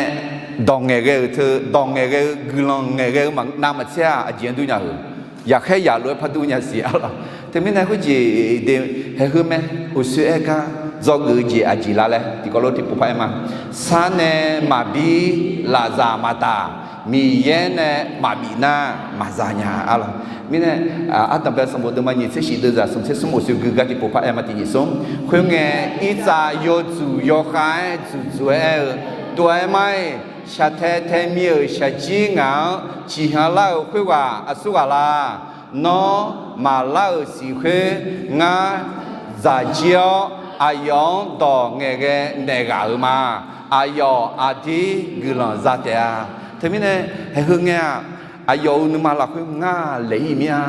dawq ngaeqghae-euq teu, dawq ngaeqghae-eu guiqlanq ngaeqghae-eu maqnav maqtser-aq, aqjeq-anr dur nya-euq, yaqkhaer yaqlof-aer par dur nya siq arlawq. Teumirnae khoerjeq de, haeqheu mae, uqshoe aer gar, dzawgeuf-eu jeq aqjeq la laer tiqkawv lof tiqpov par aer ma. Sar nae maqbir, lafzaq maqdaq, Miqyaer nae maqbif nar maqza nya arlawq. Mirnae, ardanqbae sanqbof deuvma nyiq tser shif deuvzaq smq tser smr uqshoe gui gar tiqpov par aer ma tiq nyiq smr. Khoerngae, irtsav yawdzuq yawkhav-aer dzuqdzuq-aer aer-eu, tov-aer mar-iq, shaqtae tae mir-euq shaqjir ngaq-anr ciqhyanlar-euq khoerghaq aqsur ghaq la. Nawr maqlar-euq siq khoer, ngar dzaq jir-awr aqyawf-anr dawq ngaeqghae naeq ghaq-euq ma. Aqyawf aqdir guiqlanq za taef-a. Teumirnae, haeqheu ngae-aq, aqyawf-euq nuima lafkhoer ngar laeq-ir mir-a,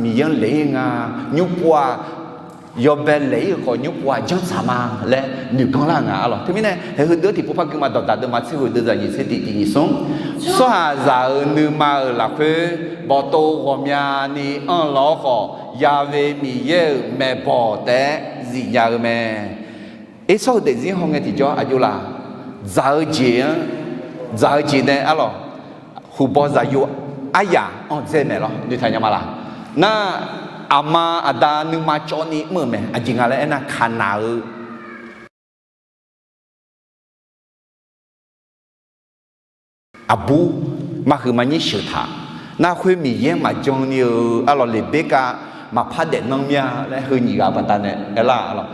Miqyaer-anr laeq-ir nga, nymrpov-aq, yawbae laeq-ir-euq khawf nymrpov-aq janrtsaq ma laer noeqganr lar-eu nga arlawq. Teumirnae, haeqheu deuq-anr tiqpov par gui ma. Dawqdaq deuvma tser ghoeq deuvzaq nyiq tser tiq tiq nyiq smr. Tsawrhaqzaq-euq nuima-euq lafkhoer bawqtov ghawqmyani anr-eu law-awr khawf, Yaqve Miqyaer-euq maeqbawq taef-aer zifnya-eu mae. Ersawr-eu daefzir hawngae tiqjawr aqjox laf, dzaq-eu jeq-anr, dzaq-eu jeq nae arlawq, huqbaw zaqyo aryaq anr dzae maeq lawr noeqtaq nya ma laq. Nar, aqma aqda nuima cawv ni mr-euq mae. Aqjeq nga laer aernar, kaqnaq-eu aqbur maqhuiq maqnyir sheuq taq. Nar khoer Miqyaer maqjan ni-eu arlawq, Leqberkav maqpar daefnan mir-a laer heu nyiq ghaq baqda nae aerlar arlawq.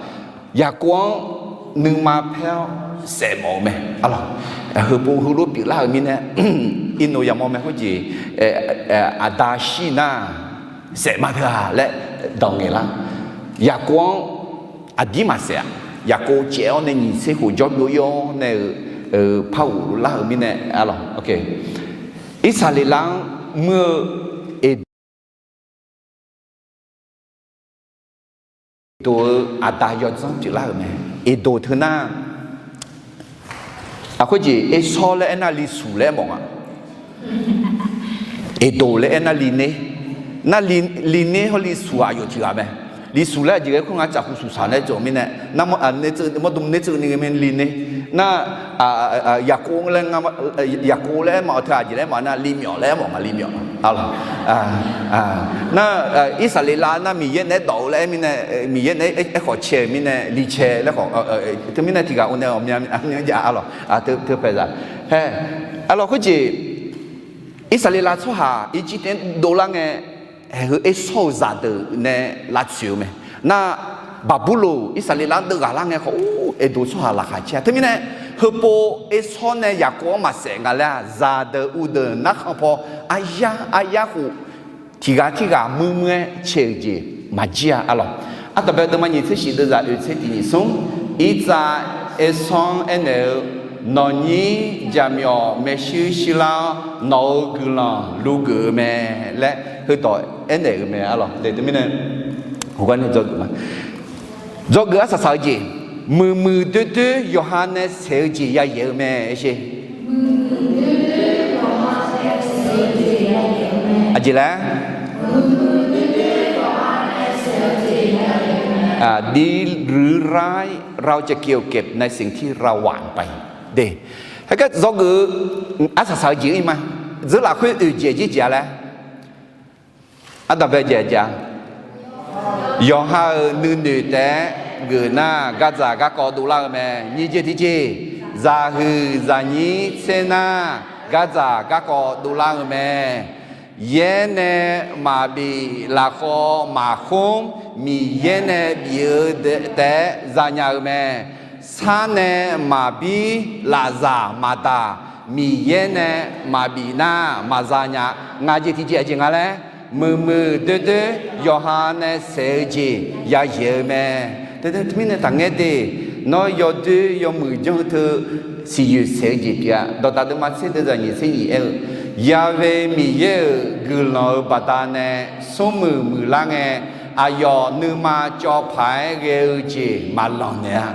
Yaqkov-anr nuima paer-awr saef mawf-eu mae arlawq. Heupov heulof pyeuflar-euq mirnae, irnoeq yamawr mae khoerjeq, aqda shir nar saef ma teu-a laer dawq ngaeqlar. Yaqkov-anr aqdir maqsaef-aq, Yaqkov caev-awr nae nyiq tser khof jawr byov-ir-awr nae-euq par ghoflar-euq mirnae arlawq. Irsaqleqlav-anr muir-eu Eq- Eqdoq-eu aqda yawdzanr pyeuflar-euq mae. Eqdoq teu nar, aqkhoer jeq Ersawr laer aernar, Lishuq laer aermawf nga. Eqdoq laer aernar, Liner. Nar, Liner hawr Lishuq aqyawf tiq ghaq mae. Lishuq laer aqjeq ghae khoer nga, caqhu suqsaq nae tsov-eu mirnae, mawrdm ner tseuv ni ghae mae, Liner. Nar, Yaqkov laer, Yaqkov laer aermawf-eu teu aqjeq laer aermawf nar, Limyawf laer aermawf nga, Limyawf. Nar, Irsaqleqlav nar Miqyaer naeq-aer dawq-eu laer aer mirnae, Miqyaer naeq-aer aerkhawf cae-euq mirnae, Licae laer khawf, teumirnae tiq ghaq-o nae ghawqmya myanr jav arlawq. Teu paeqzaq, arlawq khoerjeq Irsaqleqlav tsawrhaq Irjirtav nae dovlar ngae, haeqheu Ersawr-euq zaqdeuq nae lavtsoeq-eu mae. Nar, Baqburloq Irsaqleqlav-anr deuv ghaq lar ngae khawf, or, Eqdoq tsawrhaq laqkhaq caer-a. Teumirnae, heupov Ersawr nae Yaqkov-anr maqsaef nga laer-aq, zaqdeuq uvdeuq narkhan paw aryar aryar khof tiq ghaq tirghaq muir muir-aer cae-euq jeq maqjir-a arlawq. Ardanqbae deuvma nyiq tser shif deuvzaq oeq tser tiq nyiq smr. Irtsav Ersawr-anr aernaeq-eu, Nawqnyir jaqmyawf maershuir shuirlar-awr, nawq-euq guiqlanq lugeuf-eu mae laer heudawq aernaeq-euq mae arlawq. Teumirnae, dzawgeuf arsaq saq-eu jeq, muiqmuiq doer doer yawqha nae saeq-eu jeq yayaeq-eu mae. Aer sher. Aqjeq laer, ดีหรือร้าย เราจะเกี่ยวเก็บในสิ่งที่เราหว่านไป de. Haegar dzawgeuf-eu arsaq saq-eu jeq-ir ma. Dzeur lafkhoer oeq jeq jir jeq-a laer, ardanqbae jeq-a, yawqha-euq nuinoeq taef-aer geuf nar, gardzaq garkawv dovlar-eu mae. Nyiq jeq tiqjeq, zaqhuiq zaqnyir tser nar, gardzaq garkawv dovlar-eu mae. Yaer nae maqbif, lafkhawv maqkhmr, Miqyaer nae bif-eu taef-aer zanya-eu mae. Sar nae maqbir, lafzaq maqdaq, Miqyaer nae maqbif nar maqza nya. Ngaq jeq tiqjeq aqjeq nga laer, muiqmuiq doer doer yawqha nae saeq-eu jeq yayaeq-eu mae. Teumirnae taqngaer de, nawr yawdoer yawmuiq janr-eu teu siqyoeq saeq-eu jeq pyeuf-a. Dawqdaq deuvma tser deuvzaq nyiq tser nyiq aer-eu, Yaqve Miqyaer-euq guiqlanq-euq baqdanae smrmuiq muiqlar ngae, aqyawf nuima cawv paq-aer ghae-eu jeq maqlanq naeq-a.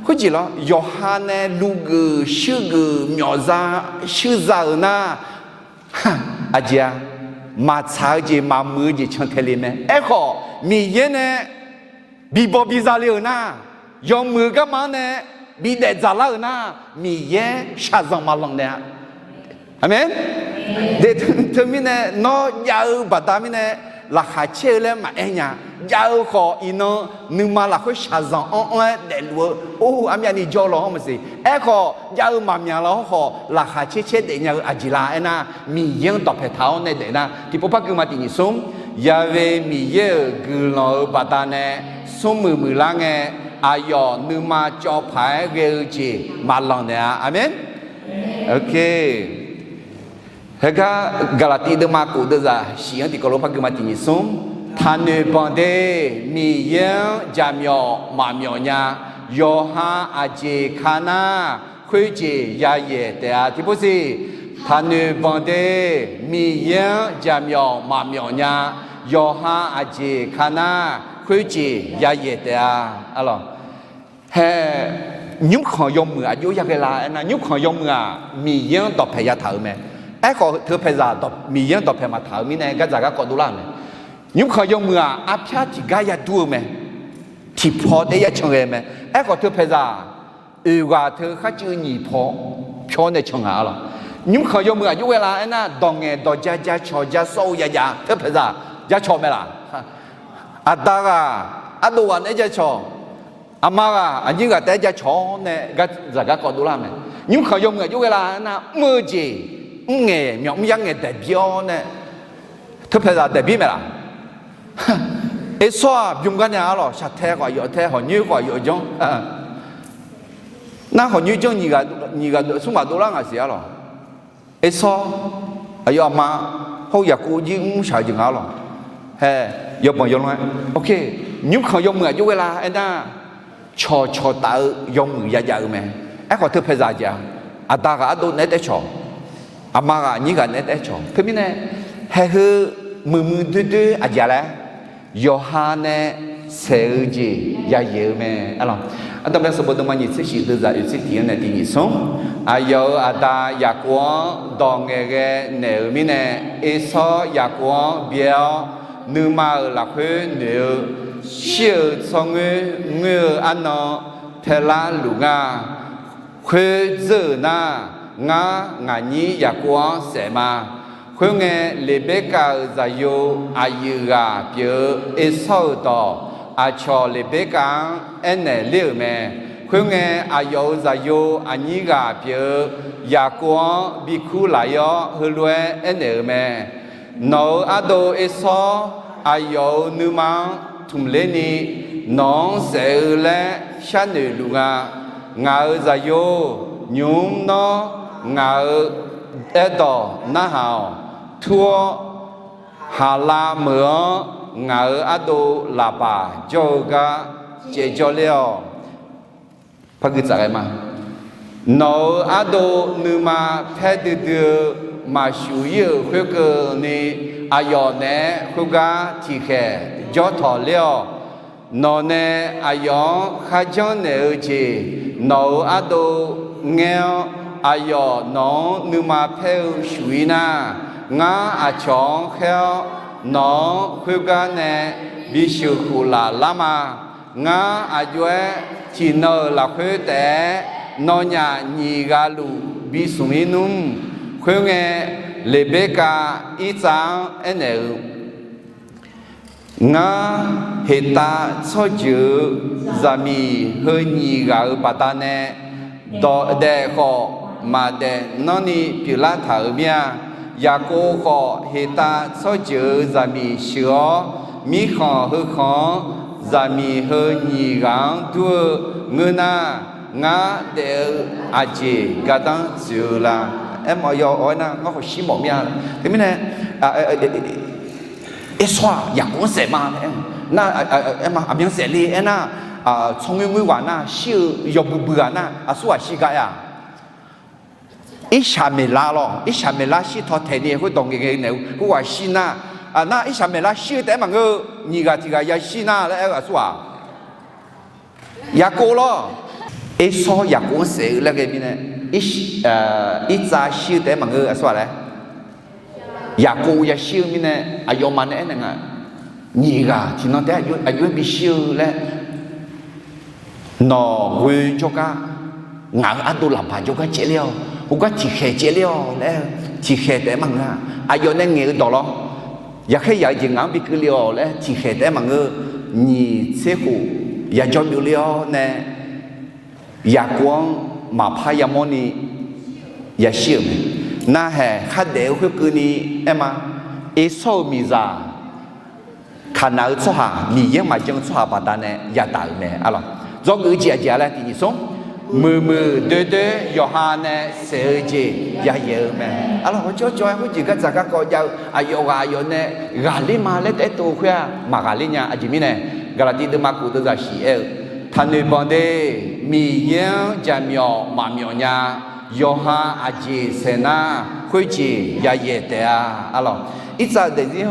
Khoerjeq lawr, yawqha nae luv geuf shuir geuf myawf za shuir za-euq nar, aqjeq-a, maqtsaq-eu jeq maqmuiq-eu jeq can tae le mae. Aerkhawf, Miqyaer nae bibaw biza le-euq nar, yawmuiq-eu garma-anr nae bidaef dzaqlar-euq nar, Miqyaer shaqzanq maqlanq naeq-a. Aqmeq. Teumirnae nawr jav-eu baqda mirnae laqkhaq caer-eu laer maqaer nya. Jav-eu khawf iqnan nuima lafkhoer shaqzanq anr anr-aer daefluf-eu, or, armyavni jawr law-anr maqsiq. Aerkhawf jav-eu maqmyaq law-anr khawf laqkhaq caer caer daefnya-eu aqjeq la aernar, Miqyaer-anr dawqpaeq taq-awr nae daef nar, tiqpov par guima tiq nyiq smr, Ya've Miqyaer-euq guiqlanq-euq baqdanae smrmuiq muiqlar ngae, aqyawf nuima cawv paq-aer ghae-eu jeq maqlanq naeq-a. Aqmeq. Heugar Gaqlaqtiv deuvma kof deuvzaq shif-anr tiqkawv lof par guima tiq nyiq smr, taqnoeq banq de, Miqyaer-anr jaqmyawf maqmyawf nya, yawqha aqjeq ka nar, khoerjeq yayaeq taef-a. Tiqpov siq, taqnoeq banq de, Miqyaer-anr jaqmyawf maqmyawf nya, yawqha aqjeq ka nar, khoerjeq yayaeq taef-a. Alawq. Hae, nymrkhanq yawmuiq aqjox yaghae la aernar, nymrkhanq yawmuiq-aq Miqyaer-anr dawqpaeq yataq-euq mae. Aerkhawf teu paeqzaq Miqyaer-anr dawqpaeq maqtaq-euq mirnae gardzaq garkawv dovlar-euq mae. Nymrkhanq yawmuiq-aq arpyar tiqgar yadur-eu mae. Tiqpaw taef-aer ya can ghae mae. Aerkhawf teu paeqzaq oeq ghaq teu kharcuiv nyiq paw pyawr nae can ngaq-a lawq. Nymrkhanq yawmuiq aqjox ghae la aernar, dawq ngaeq dawq ja ja cawq ja sawr-eu yajav teu paeqzaq ja cawq mae laq. Aqda ghaq ardov ghaq naeq-aer ja cawq, aqma ghaq aqnyir ghaq taef-aer ja cawq-awr nae gardzaq garkawv dovlar mae. Nymrkhanq yawmuiq aqjox ghae la aernar, mr-eu jeq mrngaeq myawq mr yar ngaeq daeqbir-awr nae teu paeqzaq daeqbir mae laq. Ersawr-aq bymr gar nae-a lawq, shaqtae khawf aqyawf tae, hawqnyoer khawf aqyawf janr. Nar hawqnyoer janr nyiq ghaq smr ghaq dovlar ngaq siq-a lawq. Ersawr, aqyawf aqma hawr-eu Yaqkov jir mrshaq-eu jeq nga-a lawq. Hae, yawbanq yawlanr-aer, ok, nymrkhanq yawmuiq aqjox ghae la aernar, cawqcawq taf-eu yawmuiq yajav-eu mae. Aerkhawf teu paeqzaq jeq-aq, aqda ghaq ardov naeq-aer taef-aer cawq, aqma ghaq aqnyir ghaq naeq-aer taef-aer cawq. Teumirnae, haeq heu muiqmuiq doerdoer aqjeq-a laer, yawqha nae saeq-eu jeq yayaeq-eu mae. Aqdamq bae sanqbof deuvma nyiq tser shif deuvzaq oeq tser tiq-anr nae tiq nyiq smr, aqyawf-euq aqda Yaqkov-anr dawq ngaeq ghae naeq-euq mirnae, Ersawr Yaqkov-anr byae-awr, nuima-euq lafkhoer noeq-eu, shir-euq tsawrngoer ngoer-eu arnan taelafluf nga. Khoer dzeur-euq nar, ngar ngaqnyir Yaqkov-anr saef ma. Khoerngae, Leqberkav-euq zaqyo aqyuif ghaq pyeuf-eu Ersawr-euq dawq aqcawq Leqberkav-anr aernaeq ler-euq mae. Khoerngae, aqyawf-euq zaqyo aqnyir ghaq pyeuf-eu Yaqkov-anr bikur laf-ir-awr heulof-aer aernaeq-euq mae. Nawq-euq ardov Ersawr aqyawf-euq nuima-anr tmq lerni, nawq-anr saef-eu laer sharnoeq luf nga. Ngaq-euq zaqyo, nymq-mr nawr ngaq-euq aerdawq narhaq-awq. Tur-awr, haqlav meuq-anr ngaq-euq ardov laqbaq jawr-eu gar caevjawr ler-awq. Nawq-euq ardov nuima paer duidui-eu maqshuq-ir-euq khoerkeuvni, aqyawf naeq-aer khoergar tiqkhaeq jawr tawq ler-awq. Nawq nae aqyawf-anr kharjanr naeq-eu jeq, nawq-euq ardov ngaer-awr, aqyawf nawq-anr nuima paer-eu shuf-ir nar, ngar aqcawq-anr khaer-awr, nawq-anr khoergar nae bisheuq khof laf lar ma. Ngar aq jov-aer tiqnan-euq lafkhoer taef-aer nawnyaf nyiq ghaq luf bismq-ir nmr. Khoerngae, Leqberkav Irtsav-anr aernaeq-eu, Ngar heqtav tsawrjeuq-eu zaqmiq heu nyiq ghaq-euq baqdanae, dawq daef khawf maqdaef nanrni pyeuflar taq-euq mir-a. Yaqkov khawf heqtav tsawrjeuq-eu zaqmiq sheuq-awr, mirkhanq heukhanq-anr zaqmiq heu nyiq ghaq-anr dur-eu ngeur nar, ngar daef-eu aqjeq gardanr tsoeq-eu la? Aermawf-awr nar, ngar khawshir mawf mir-a. Teumirnae, Ersawr-aq Yaqkov-anr saef ma. Nar, aerma aqmyan saef le aernar, tsawrngoer ngoer ghaq nar, shir-eu yawbui bui ghaq nar, aqsur ghaq shir gar aer-a. Irshaq maeqlar lawr, irshaq maeqlar shir taw taeq ni khoerdawq ngaeqghae naeq-eu khoerghaq shir nar, Nar irshaq maeqlar shir-eu taef-aer maqngeur-eu, nyiq ghaq tiq ghaq yashir nar laer aer-eu aqsur-aq, Yaqkov lawr. Ersawr Yaqkov-anr saef-eu laer ghae mirnae, Irtsav shir-eu taef-aer maqngeur-eu aqsur-aq laer, Yaqkov yashir-eu mirnae, aqyawfmaf nae aernaeq nga, nyiq ghaq tiqnan taef-aer aqjox-aer bishir-eu laer, nawq ghoe jawrgar, ngaq-euq ardov laqbaq jawrgar caevler-awq, khoergar tiqkhaeq caevler-awq laer-eu, tiqkhaeq taef-aer maqngeur-a. Aqyawf nae ngaeq-eu dawq lawr, yaqkhaer yaq-eu jeq ngaq-anr bi keuvle-awq laer tiqkhaeq taef-aer maqngeur-eu, nyiq tser khof yajawr byovler-awr nae, Yaqkov-anr maqpar yamawrni yashir-euq mae. Narhaq khardaef-eu khoerkeuvni aer ma. Ersawr-euq miqzaq, Kaqnaq-eu tsawrhaq, Miqyaer-anr maqjan-eu tsawrhaq baqdanae yadaq-euq mae. Arlawq, dzawgeuf-eu jeq aqjeq-a laer tiq nyiq smr, muiqmuiq doer doer yawqha nae saef-eu jeq yayaeq-eu mae. Arlawq, hawcawr cawv-aer khoerjeq gardzaq garkawv jav-eu aqyawf ghaq aqyawf nae ghaqler ma laer taef-aer tov-eu khoer-aq, maqghaqler nya. Aqjeq mirnae, Gaqlaqtiv deuvma kof deuvzaq shif aer-eu, taqnoeq banq de, Miqyaer-anr jaqmyawf maqmyawf nya, yawqha aqjeq saeq nar khoerjeq yayaeq taef-a. Arlawq, Irtsav-euq daefzir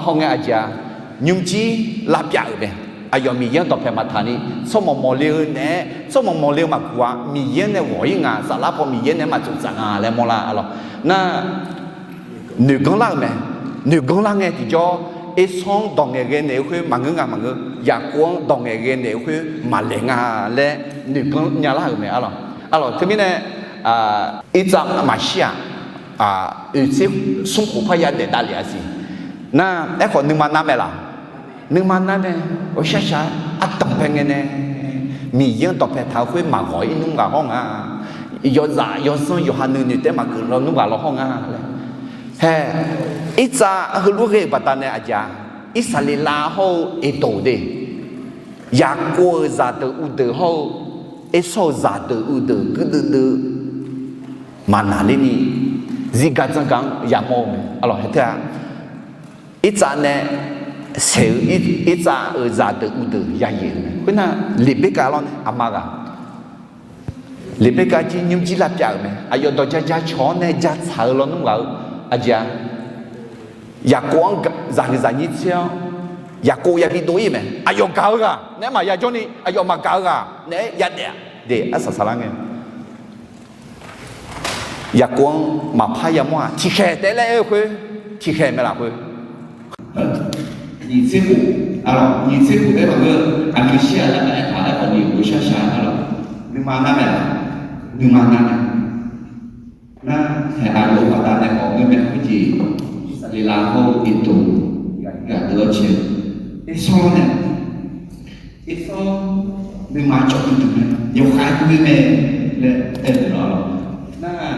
hawngae aqjeq-a, nymrjir lavpyav-euq mae. Aqyawf Miqyaer-anr dawqpae maqtaq ni, tsawrmawq mawqle-eu naeq-aer, tsawrmawq mawqle-eu maqguq-a, Miqyaer nae ghawq-ir nga, saflar paw Miqyaer nae maqtsov tsaf nga laer mawrlar. Arlawq, nar noeqganr lar-euq mae. Noeqganr lar ngae tiqjawr, Ersawr-anr dawq ngaeqghae naeq-eu khoer maqngeur nga maqngeur, Yaqkov-anr dawq ngaeqghae naeq-eu khoer maqlaeq nga laer noeqganr nya lar-euq mae. Arlawq, arlawq, teumirnae, Irtsav maqshir-aq, oeq tser smr khof parya daef davlef-a siq. Nar, aerkhawf nuima nar mae laq? Nuima nar mae. Awshar shaq-aer ardanq pae ngae nae, Miqyaer-anr dawqpae taq-eu khoer maqghawq-ir nmr ghaq hawr nga. Yawzaf yawzanr yawqha nuinoeq taef-aer maqgeuf lawnmr ghaq law hawr nga laer. Hae, Irtsav heulof ghae-euq baqdanae aqjeq-a, Irsaqleqlav hawr-eu Eqdoq de, Yaqkov-euq zaqdeuq uvdeuq hawr-eu Ersawr-euq zaqdeuq uvdeuq guirdeuv deuv maqnaqlerni, zirgar dzanrgaq-anr yamawr-eu mae. Arlawq, hae tae-a, Irtsav nae saeq-eu, Irtsav-euq zaqdeuq uvdeuq yayaeq-eu mae. Khoernar, Leqberkav lawr nae aqma ghaq, Leqberkav jir nymrjir lavpyav-euq mae. Aqyawf dawq ja ja cawq-awr nae ja tsaq-eu lawnmr ghaq-eu, aqjeq-a, Yaqkov-anr zaqhuiq zaqnyir tser-awr, Yaqkov yabi dov-ir mae. Aqyawf gaq-eu ghaq naeq-aer maqya jawrni, aqyawf maqgaq-eu ghaq naeq-aer yadaef-a. De, arsaq saqlar ngae, Yaqkov-anr maqpar yamawr-aq, tiqkhaeq taef-aer laer aer-eu khoer, tiqkhaeq mae lafkhoer, nyiq tser khof, arlawq, nyiq tser khof taef-aer maqngeur, aqgeu shir-aq laer maqaer taq-aer khawf ni, ghawqshar shaq-aer, arlawq, nuima nar mae laq? Nuima nar mae. Nar, hae, aqyawf-euq baqdanae khawf ngeur mae khoerjeq, Irsaqleqlav hawr-eu Eqdoq ghaq deuq-awr cae, Ersawr nae, Ersawr nuima cawv duidui mae, yawkhav duidui mae laer aer-eu lawq. Nar,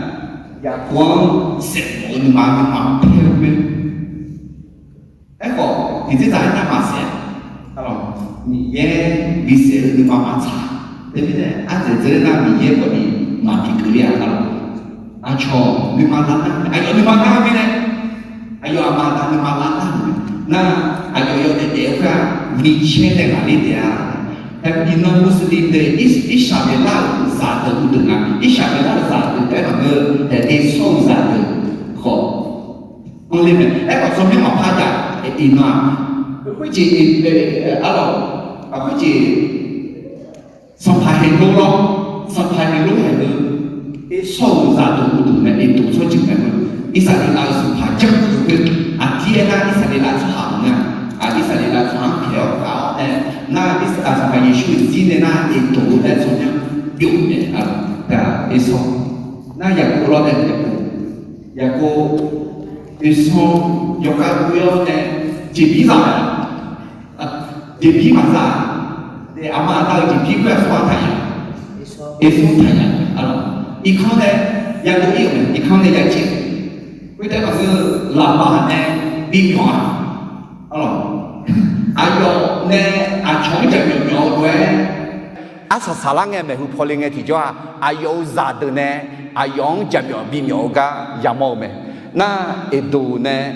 Yaqkov-anr saef mawf-eu nuima, nuima paer-eu mae. Aerkhawf, tiqdzer dzaq-aer nar maqsaef-a. Arlawq, Miqyaer bisaef-eu nuima maqtsaq. Teumirnae ardzaeq dzeur nar Miqyaer khawf ni maqbi keuvle-a. Arlawq, aqcawq nuima lar nar, aqyawf nuima lar-eu mirnae, aqyawf aqma aqda nuima lar nar-euq mae. Nar, aqyawf yawdaef daef-eu khoer-aq, micaer nae ghaqler taef-a. Iqnan Muslim deuq, Irsaqleqlav-euq zaqdeuq uvdeuq nga. Irsaqleqlav-euq zaqdeuq taef-aer maqngeur, Ersawr-euq zaqdeuq khawf anr ler mae. Aerkhawf tsawrmyanr maqpar jav. Iqnan-aq, khoerjeq, arlawq, khoerjeq Sanqpaq Heqlov lawr, Sanqpaq Heqlov haeq-eu, Ersawr-euq zaqdeuq uvdeuq mae, Eqdoq tsawrjeuq mae-eu, Irsaqleqlav-euq sanqpaq janr-eu khoer, aqdir aernar Irsaqleqlav tsawrhaq maqngeur-a. Irsaqleqlav tsawrhaq-anr pyaeq-awr gaq-awr nae, nar, Sanqpaq Yeqsur-euq zir nae nar Eqdoq-eu laer tsawrmyanr byov-eu mae. Ersawr, nar Yaqkov lawr nae, Yaqkov, Yaqkov, Ersawr yawkhav ghoe-awr nae jeqbir zaq-a. Jeqbir maqzaq, aqma aqda-euq jeqbir khoer-aq tsawrhaq taqyaq, Ersawr taqyaq. Arlawq, irkanr nae yadov-ir-euq mae, irkanr nae yacaev. Khoertaef maqngeur, laqbaq nae bimyawf-a. Arlawq, aqyawf nae aqcawq-anr jaqmyawf myawf-eu lof-aer, arsaq saqlar ngae maeqhu pawle ngae tiqjawr-aq, aqyawf-euq zaqdeuq nae aqyawf-anr jaqmyawf bimyawf-eu gar yamawr-eu mae. Nar, Eqdoq nae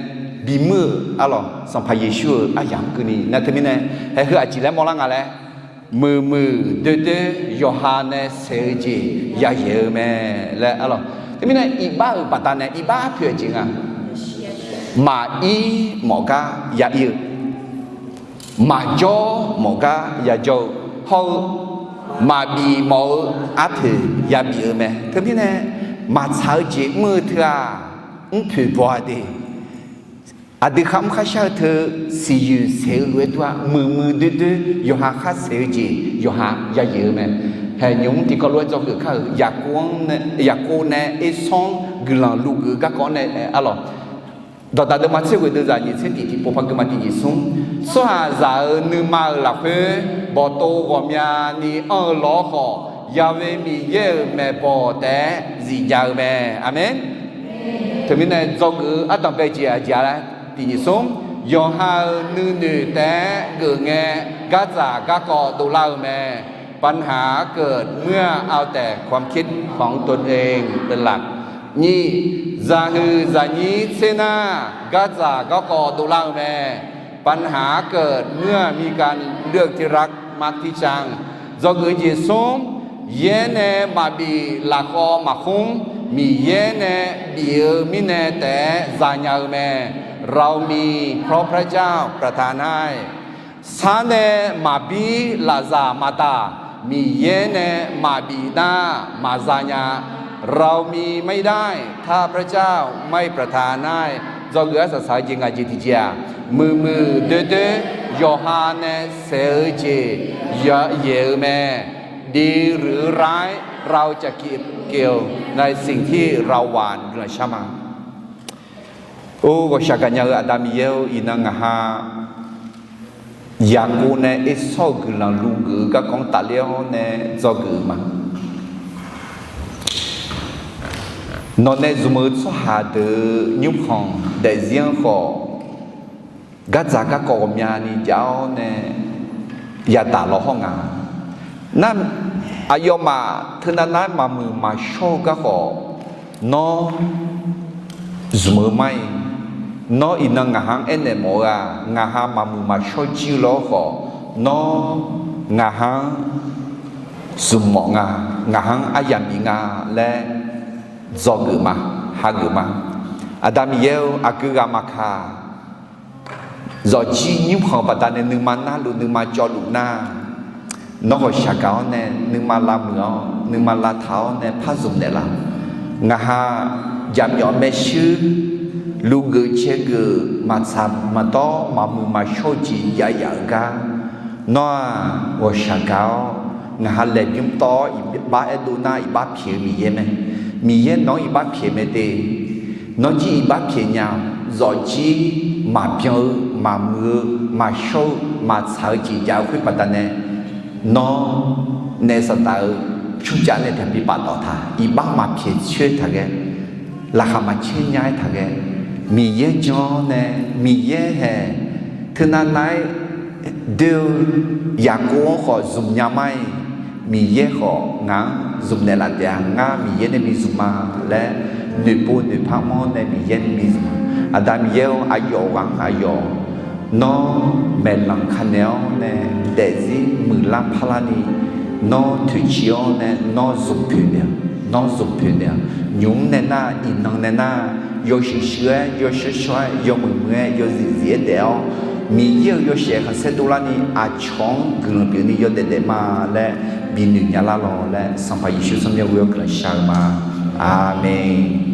bimuir-euq arlawq, Sanqpaq Yeqsur-euq aryamq-anr keuvni nar teumirnae, haeq heu aqjeq laer mawrlar nga laer, muiqmuiq doerdoer yawqha nae saeq-eu jeq yayaeq-eu mae laer arlawq. Teumirnae iqbax-euq baqdanae iqbax poeq-eu jeq nga. maqir mawf gar ya ir-eu, maqjawr mawf gar ya jawr-eu, hawr-eu maqbif mawf-eu arpoeq ya bif-eu mae. Teumirnae, maqtsaq-eu jeq mr-eu teu-aq, mrpoeq baw-a de. Aqdui kharmr kharshar-eu teu siqyoeq saeq-eu lof-aer dur-a, muiqmuiq doerdoer yawqha khar saeq-eu jeq yawqha ya yaeq-eu mae. Haeq nymq-mr tiqkawv lof-aer dzawgeuf kar-euq Yaqkov nae Ersanr guiqlanq luvgeuf-eu garkawv-anr nae arlawq. Dawqdaq deuvma tser ghoeq deuvzaq nyiq tser tiq tiqpov par geuvma tiq nyiq smr. Tsawrhaqzaq-euq nuima-euq lafkhoer bawqtov ghawqmyani anr-eu law-awr khawf, Yaqve Miqyaer-euq maeqbawq taef-aer zifjav-eu mae. Aqmeq. Teumirnae dzawgeuf-eu ardanqbae jeq aqjeq-a laer tiq nyiq smr. Yawqha-euq nuinoeq taef-aer geuf ngae, gardzaq garkawv dovlar-eu mae. ปัญหาเกิดเมื่อเอาแต่ความคิดของตนเองเป็นหลัก Nyiq, zaqhuiq zaqnyir tser nar, gardzaq garkawv dovlar-eu mae. ปัญหาเกิดเมื่อมีการเลือกที่รักมักที่ชัง Dzawgeuf-eu jeq smr, yaer nae maqbif lafkhawv maqkhmr, Miqyaer nae bif-eu mirnae taef-aer zanya-eu mae. เรามีเพราะพระเจ้าประทานให้ Sar nae maqbir lafzaq maqdaq, Miqyaer nae maqbif nar maqzanya. เรามีไม่ได้ ถ้าพระเจ้าไม่ประทานให้ Dzawgeuf arsaq saq-eu jeq ngaq jeq tiqjeq-aq, muiqmuiq doerdoer yawqha nae saeq-eu jeq ya yaeq-eu mae. ดีหรือร้าย เราจะเก็บเกี่ยวในสิ่งที่เราหว่าน Guiqlanq shar ma. Or, ghawqshaq gaqnya-eu Aqda Miqyaer-or, iqnan ngaq ha Yaqkov nae Ersanr-euq guiqlanq luvgeuf-eu garkawv-anr tafler-awr nae dzawgeuf-eu ma. Nawq nae zmq-eu tsawrhaq deuq-euq nymrkhanq daefzir-anr khawf, gardzaq garkawv ghawqmyani jav-awr nae yadaq lawhawr nga. Nar, aqyawfmaf teunav nar-aer maqmuiq maqshawr-eu garkawv, nawr zmq-eu mar-iq, nawr iqnan ngaq ha-anr aernaeq mawf-eu-aq, ngaq ha maqmuiq maqshawr jir-eu lawr khawf, nawr ngaq ha-anr zmq mawf nga, ngaq ha-anr aryamq bif nga laer dzawgeuf ma, hageuf ma. Aqda Miqyaer-or, aqgeu ghaq maqkaq, zawqjir nymrkhanq baqdanae nuima narluf nuima cawvluf nar, nawr ghawqshaq gaq-awr nae nuima lavmuiq-awr nuima lavtaq-awr nae par zmq naeqlaf. Ngaq ha jaqmyawf maershuir luvgeuf caergeuf maqtsaq maqdawr maqmuiq maqshawr-eu jeq jav yaf-eu gar, nawr-aq ghawqshaq gaq-awr ngaq ha laeqbymr tawv-awr iqbax aerdov nar iqbax pyaeq-eu Miqyaer mae. Miqyaer nawq-anr iqbax pyaeq mae de. Nawr jir iqbax pyaeq nya-awq. Zawqjir maqbyan-eu maqmuiq-eu maqshawr-eu maqtsaq-eu jeq jav-eu khoer baqdanae, nawr naef saqtaf-eu tsawrjav nae taqbi paftawf taq, iqbax maqpyaeq coer taqghae, laqkhaq maqcaer nya-aer taqghae, Miqyaer jan-awr nae Miqyaer haeq teunav nav-aer doe-eu Yaqkov-anr khawf zmq nya mar-iq, Miqyaer khawf ngaq-anr zmq naeqlaf taef-a. Ngar Miqyaer nae bi zmq ma laer noeqpov noeqpar mr-awr nae Miqyaer nae bi zmq. Aqda Miqyaer-or, aqyawf ghaq-anr aqyawf nawr maeqlanq kanaeq-awr nae daefzir muiqlar parlarni, nawr toeqciv-awr nae nawr zmq poeq naeq-awq, nawr zmq poeq naeq-awq. Nymq-mr nae nar, iqnan nae nar, yawshuif shuif-aer, yawshawr shawr-aer, yawmuiq muiq-aer, yawzif zif-aer daef-awr, Miqyaer-euq yawshaef khanqsaer dovlarni aqcawq-anr guiqlanq pyeufni yawdaef daef ma laer binoeq nya lar lawq laer, Sanqpaq Yeqsur tsawrmyanr ghoe-awr guiqlanq shar-eu ma. Aqmeq.